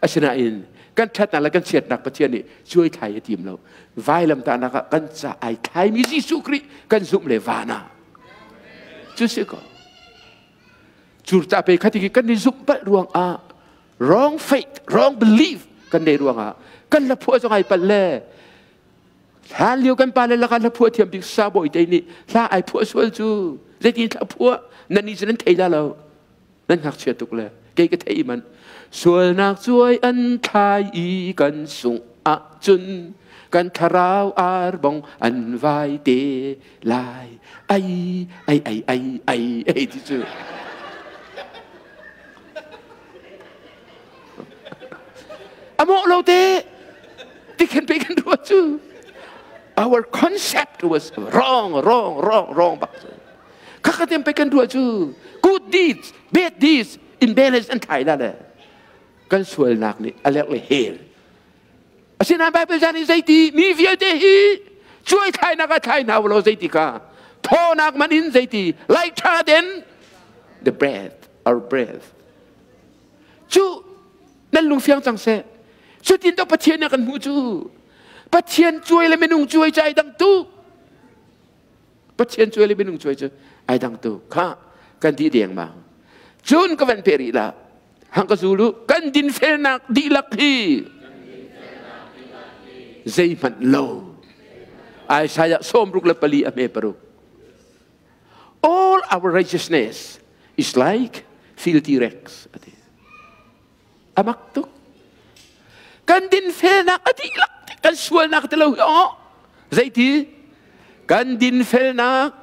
asinain kan ṭhatnak le kan chiatnak Pathian nih cuai thlai a tim lo vailamtahnak ah kan ca ai thlaimi Jesuh Khrih kan zumh le van ah cu si ko curca pe khat i kan i zumh palh ruang ah wrong faith wrong belief kan nei ruang ah kan la phuah zong ai palh le Hlan lio kan pale lakah hla phuah thiam bik sa bawi te nih hla ai phuah sual cu zeitin hla phuah nan nih cu nan thei la lo nan ngakchia tuk le kei ka thei man sualnak cuai an thlai i kan sung ahcun kan thlarau ar bong an vai te lai ai ai ai ai ai ai ti cu a mawh lo te tikhin pe kan ruat cu our concept was wrong wrong wrong wrong bak cu khakhatem pe kan ruah cu good deeds bad deeds in balance an thai la le kan sualnak nih a lek le hel asinain bible chan i zeiti mi vialte hi cuai thlainak ah thlai hna lo zeiti ka thawnak man in zeiti lighter than the breath our breath Cu nan lungfiang cang seh. Cutin to Pathian nih a kan hmuh cu. Pathian cuai le minung cuai cu ai dang tu. Pathian cuai le minung cuai cu ai dang tu. Kha kan di deng ma. Cun ka van pe rih la. Hang ka zulu kan dinfelnak dihlak hi zeihmanh lo. Isaiah 64 a hme paruk. All our righteousness is like filthy rags. Ati. Amak tuk. Kan dinfelnak a dihlak kan sualnak te lo hi oh zeiti kan dinfelnak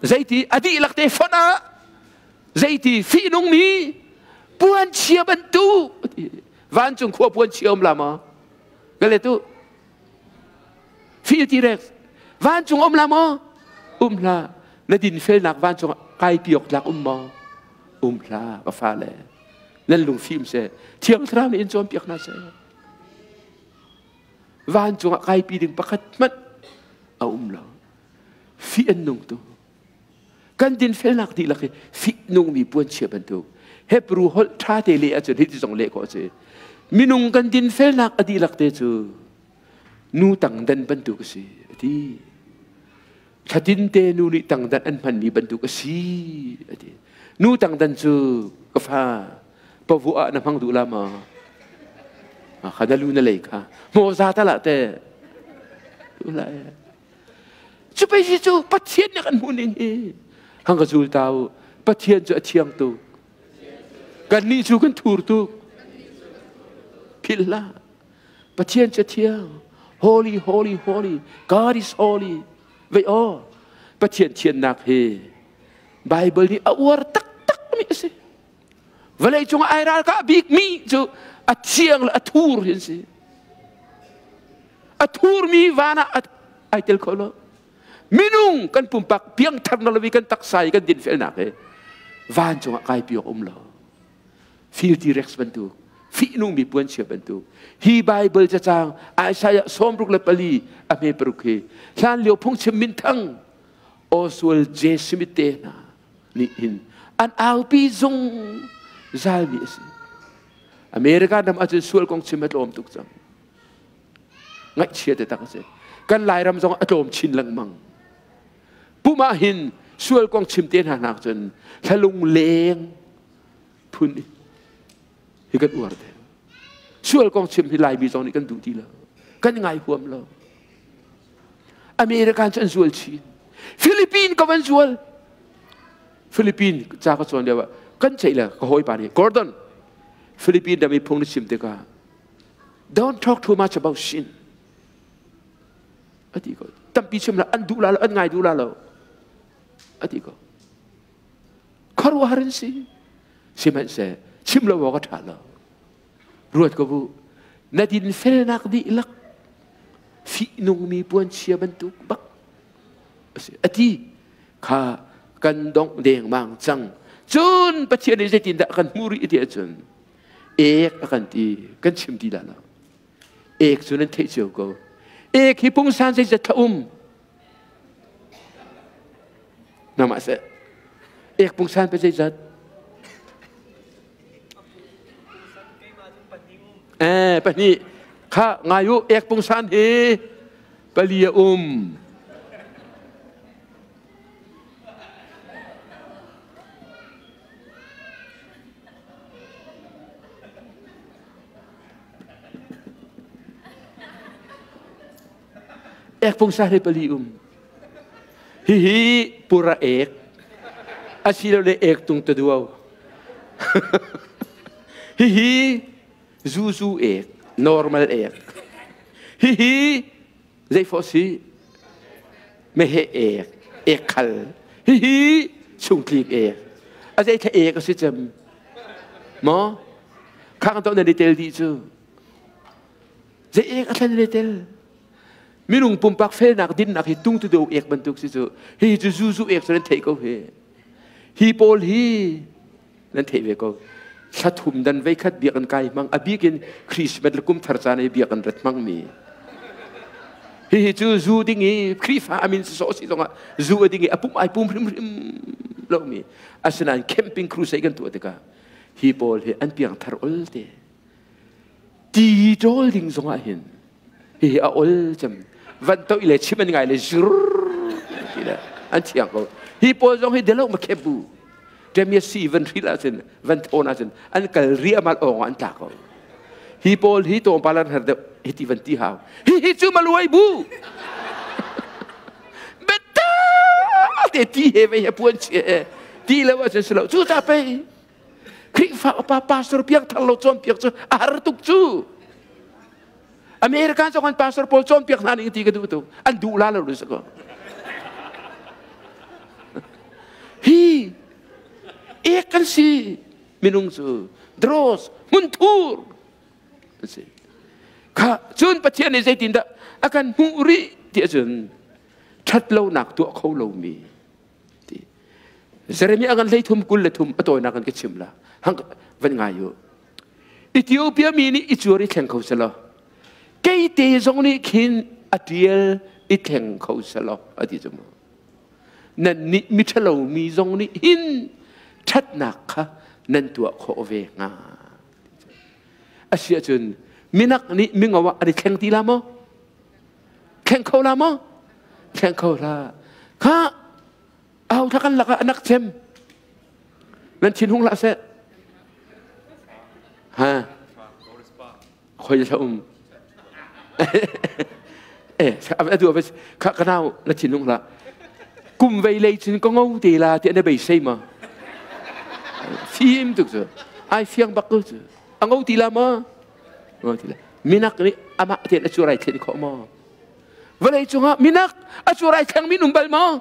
zeiti a dihlak te fon ah zeiti fihnung mi puan chia bantuk vancung khua puan chia um la ma gale tu Filti rek vancung um la maw? Um hlah. Na dinfelnak vancung kai piok tlak um maw? Um hlah ka fale. Nan lung fim seh. Thiang Thlarau nih in cawnpiak hna seh. Vancung ah kaipi ding pakhat hmanh a um lo. Fih an nung tu. Kan dinfelnak dihlak hi fih nungmi puanchia bantuk. Hebrew holh ṭha te leh ahcun hiti zong leh khawh a si. Minung kan dinfelnak a dihlak te cu nu tangdan bantuk a si a ti. Thlatin te nu nih tangdan an hmanmi bantuk a si a ti. Nu tangdan cu ka fa pavuah ah na hmang duh la maw? Kha na lu na lei kha. Maw za ta lah te. Tu lai. Cu pei si cu Pathian nih kan hmuh ning hi. Hang ka zul ta u. Pathian cu a thiang tuk. Kannih cu kan thur tuk. Philh hlah. Pathian cu a thiang. Holy, holy, holy. God is holy. Vei aw. Pathian thiannak hi Bible nih a uar taktak mi a si. Vawlei cung ai ralkah bikmi cu a thiang le a thur hi an si. A thurmi van ah ai tel kho lo. Minung kan pumpak piangthar na lomi kan taksa i kan dinfelnak hi vancung ah kai piok um lo. Filthy rex bantuk. Fihnungmi puanchia bantuk. Hi Bible cacang Isaiah 64 a hme paruk hi hlan lio phungchim minthang Oswald J. Smith te hna nih hin an aupi zung zalmi a si. America ram ahcun sual kong chim a tlawm tuk cang. Ngaihchia te tak a si. Kan Lairam zong a tlawm chin lengmang. Pum ah hin sual kong chim te hna nak cun thlalung leng phun hi kan uar te. Sual kong chim hi Laimi zong nih kan duh ti lo. Kan ngai huam lo. American cu an zual chin. Philippine ko an zual. Philippine ca ka cawn lio ah kan ceih le ka hawipa nih Gordon Philippine ram i phung na chim tikah don't talk too much about sin ati ko tampi chim la an duh la lo an ngai duh la lo ati ko khuaruahhar an si sihmanhseh chim lo awk a ṭha lo Ruat ko bu. Na dinfelnak dihlak fihnungmi puanchia bantuk bak a si. A ti kha kan dongh dengmang cang. Cun Pathian nih zeitindah kan hmuh rih ti ahcun ek a kan ti kan chim ti dah lo. Ek cu nan theih cio ko. Ek hi pungsan zeizat thla um. Namah seh. Ek pungsan pe zeizat? Eh, pahnih. Kha ngai u, ek pungsan hi pali a um. Ek pungsan hi pali um. Hihi pura ek asilole ek tung taduau. Hihi zuzu ek, normal ek. Hihi zeifawh si mehe ek, ek khal. Hihi chungtlik ek. A zei tha ek a si cem. Maw? Khang to na tel dih cu. Zei ek a thlen tel. Minung pumpak felnak dinnak hi tung tu do ek bantuk si cu hi cu zu zu ek cu nan theih ko hi hi pawl hi nan theih ve ko thla thum dan vei khat biak an kai hmang a bik in Christmas le kum thar caan i biak an rat hmang mi hi hi cu zu ding i Khrihfa amin so si zongah zu a ding i a pum ai pum hrim hrim lo mi asinain camping crusade kan tuah tikah hi pawl hi an piang thar ol te ti ṭawl ding zongah hin hihi a ol cem van toih le chim an ngai le zir ti le an thiang ko hi pawl zong hi delo ma khep bu ṭemia si van hril ahcun van thawn ahcun an kal riamal awng an tla ko hi pawl hi tawngpal an her deuh hi ti van ti hau hi hi cu maluai bu betta te ti he ve he puan chi he ti lo ahcun si lo cu ta pei Khrihfa upa pastor piangthar lo cawnpiak cu a har tuk cu. American zong an pastor pawl cawnpiak hna ning ti ka duh tuk. An duh la lo lu ko. Hi ek kan si minung cu dros hmunthur an si. Kha cun Pathian nih zeitindah a kan hmuh rih ti ahcun ṭhatlonak tuah kho lomi ti Jeremiah kan 33 23 a tawinak kan ka chim la hang van ngai u Ethiopia mi nih i cuar i thleng kho selaw kei te zong nih khin a tial i thleng kho selaw a ti cu mu nan nih mi ṭhalo mi zong nih hin ṭhatnak kha nan tuah khawh ve hnga a si ahcun minak nih mingo ah an i thleng ti la maw Thleng kho la maw? Thleng kho la. Kha aho thla kan lakah anak cem. Nan thin hung hlah seh. Ha. Khoi thla um. Eh, adu ave kha kanau na thin hung hlah. Kum vei lei cun ka ngo te la ti na bei sei ma. Fim tuk cu. Ai fiang bak ko cu. A ngo ti la ma? Minak nih amah tein a curai thlen khawh maw? Vawlei cungah minak a curai thleng mi um bal maw?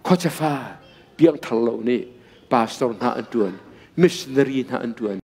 Khuachafa piangthar lo nih pastor hna an tuan, missionary hna an tuan.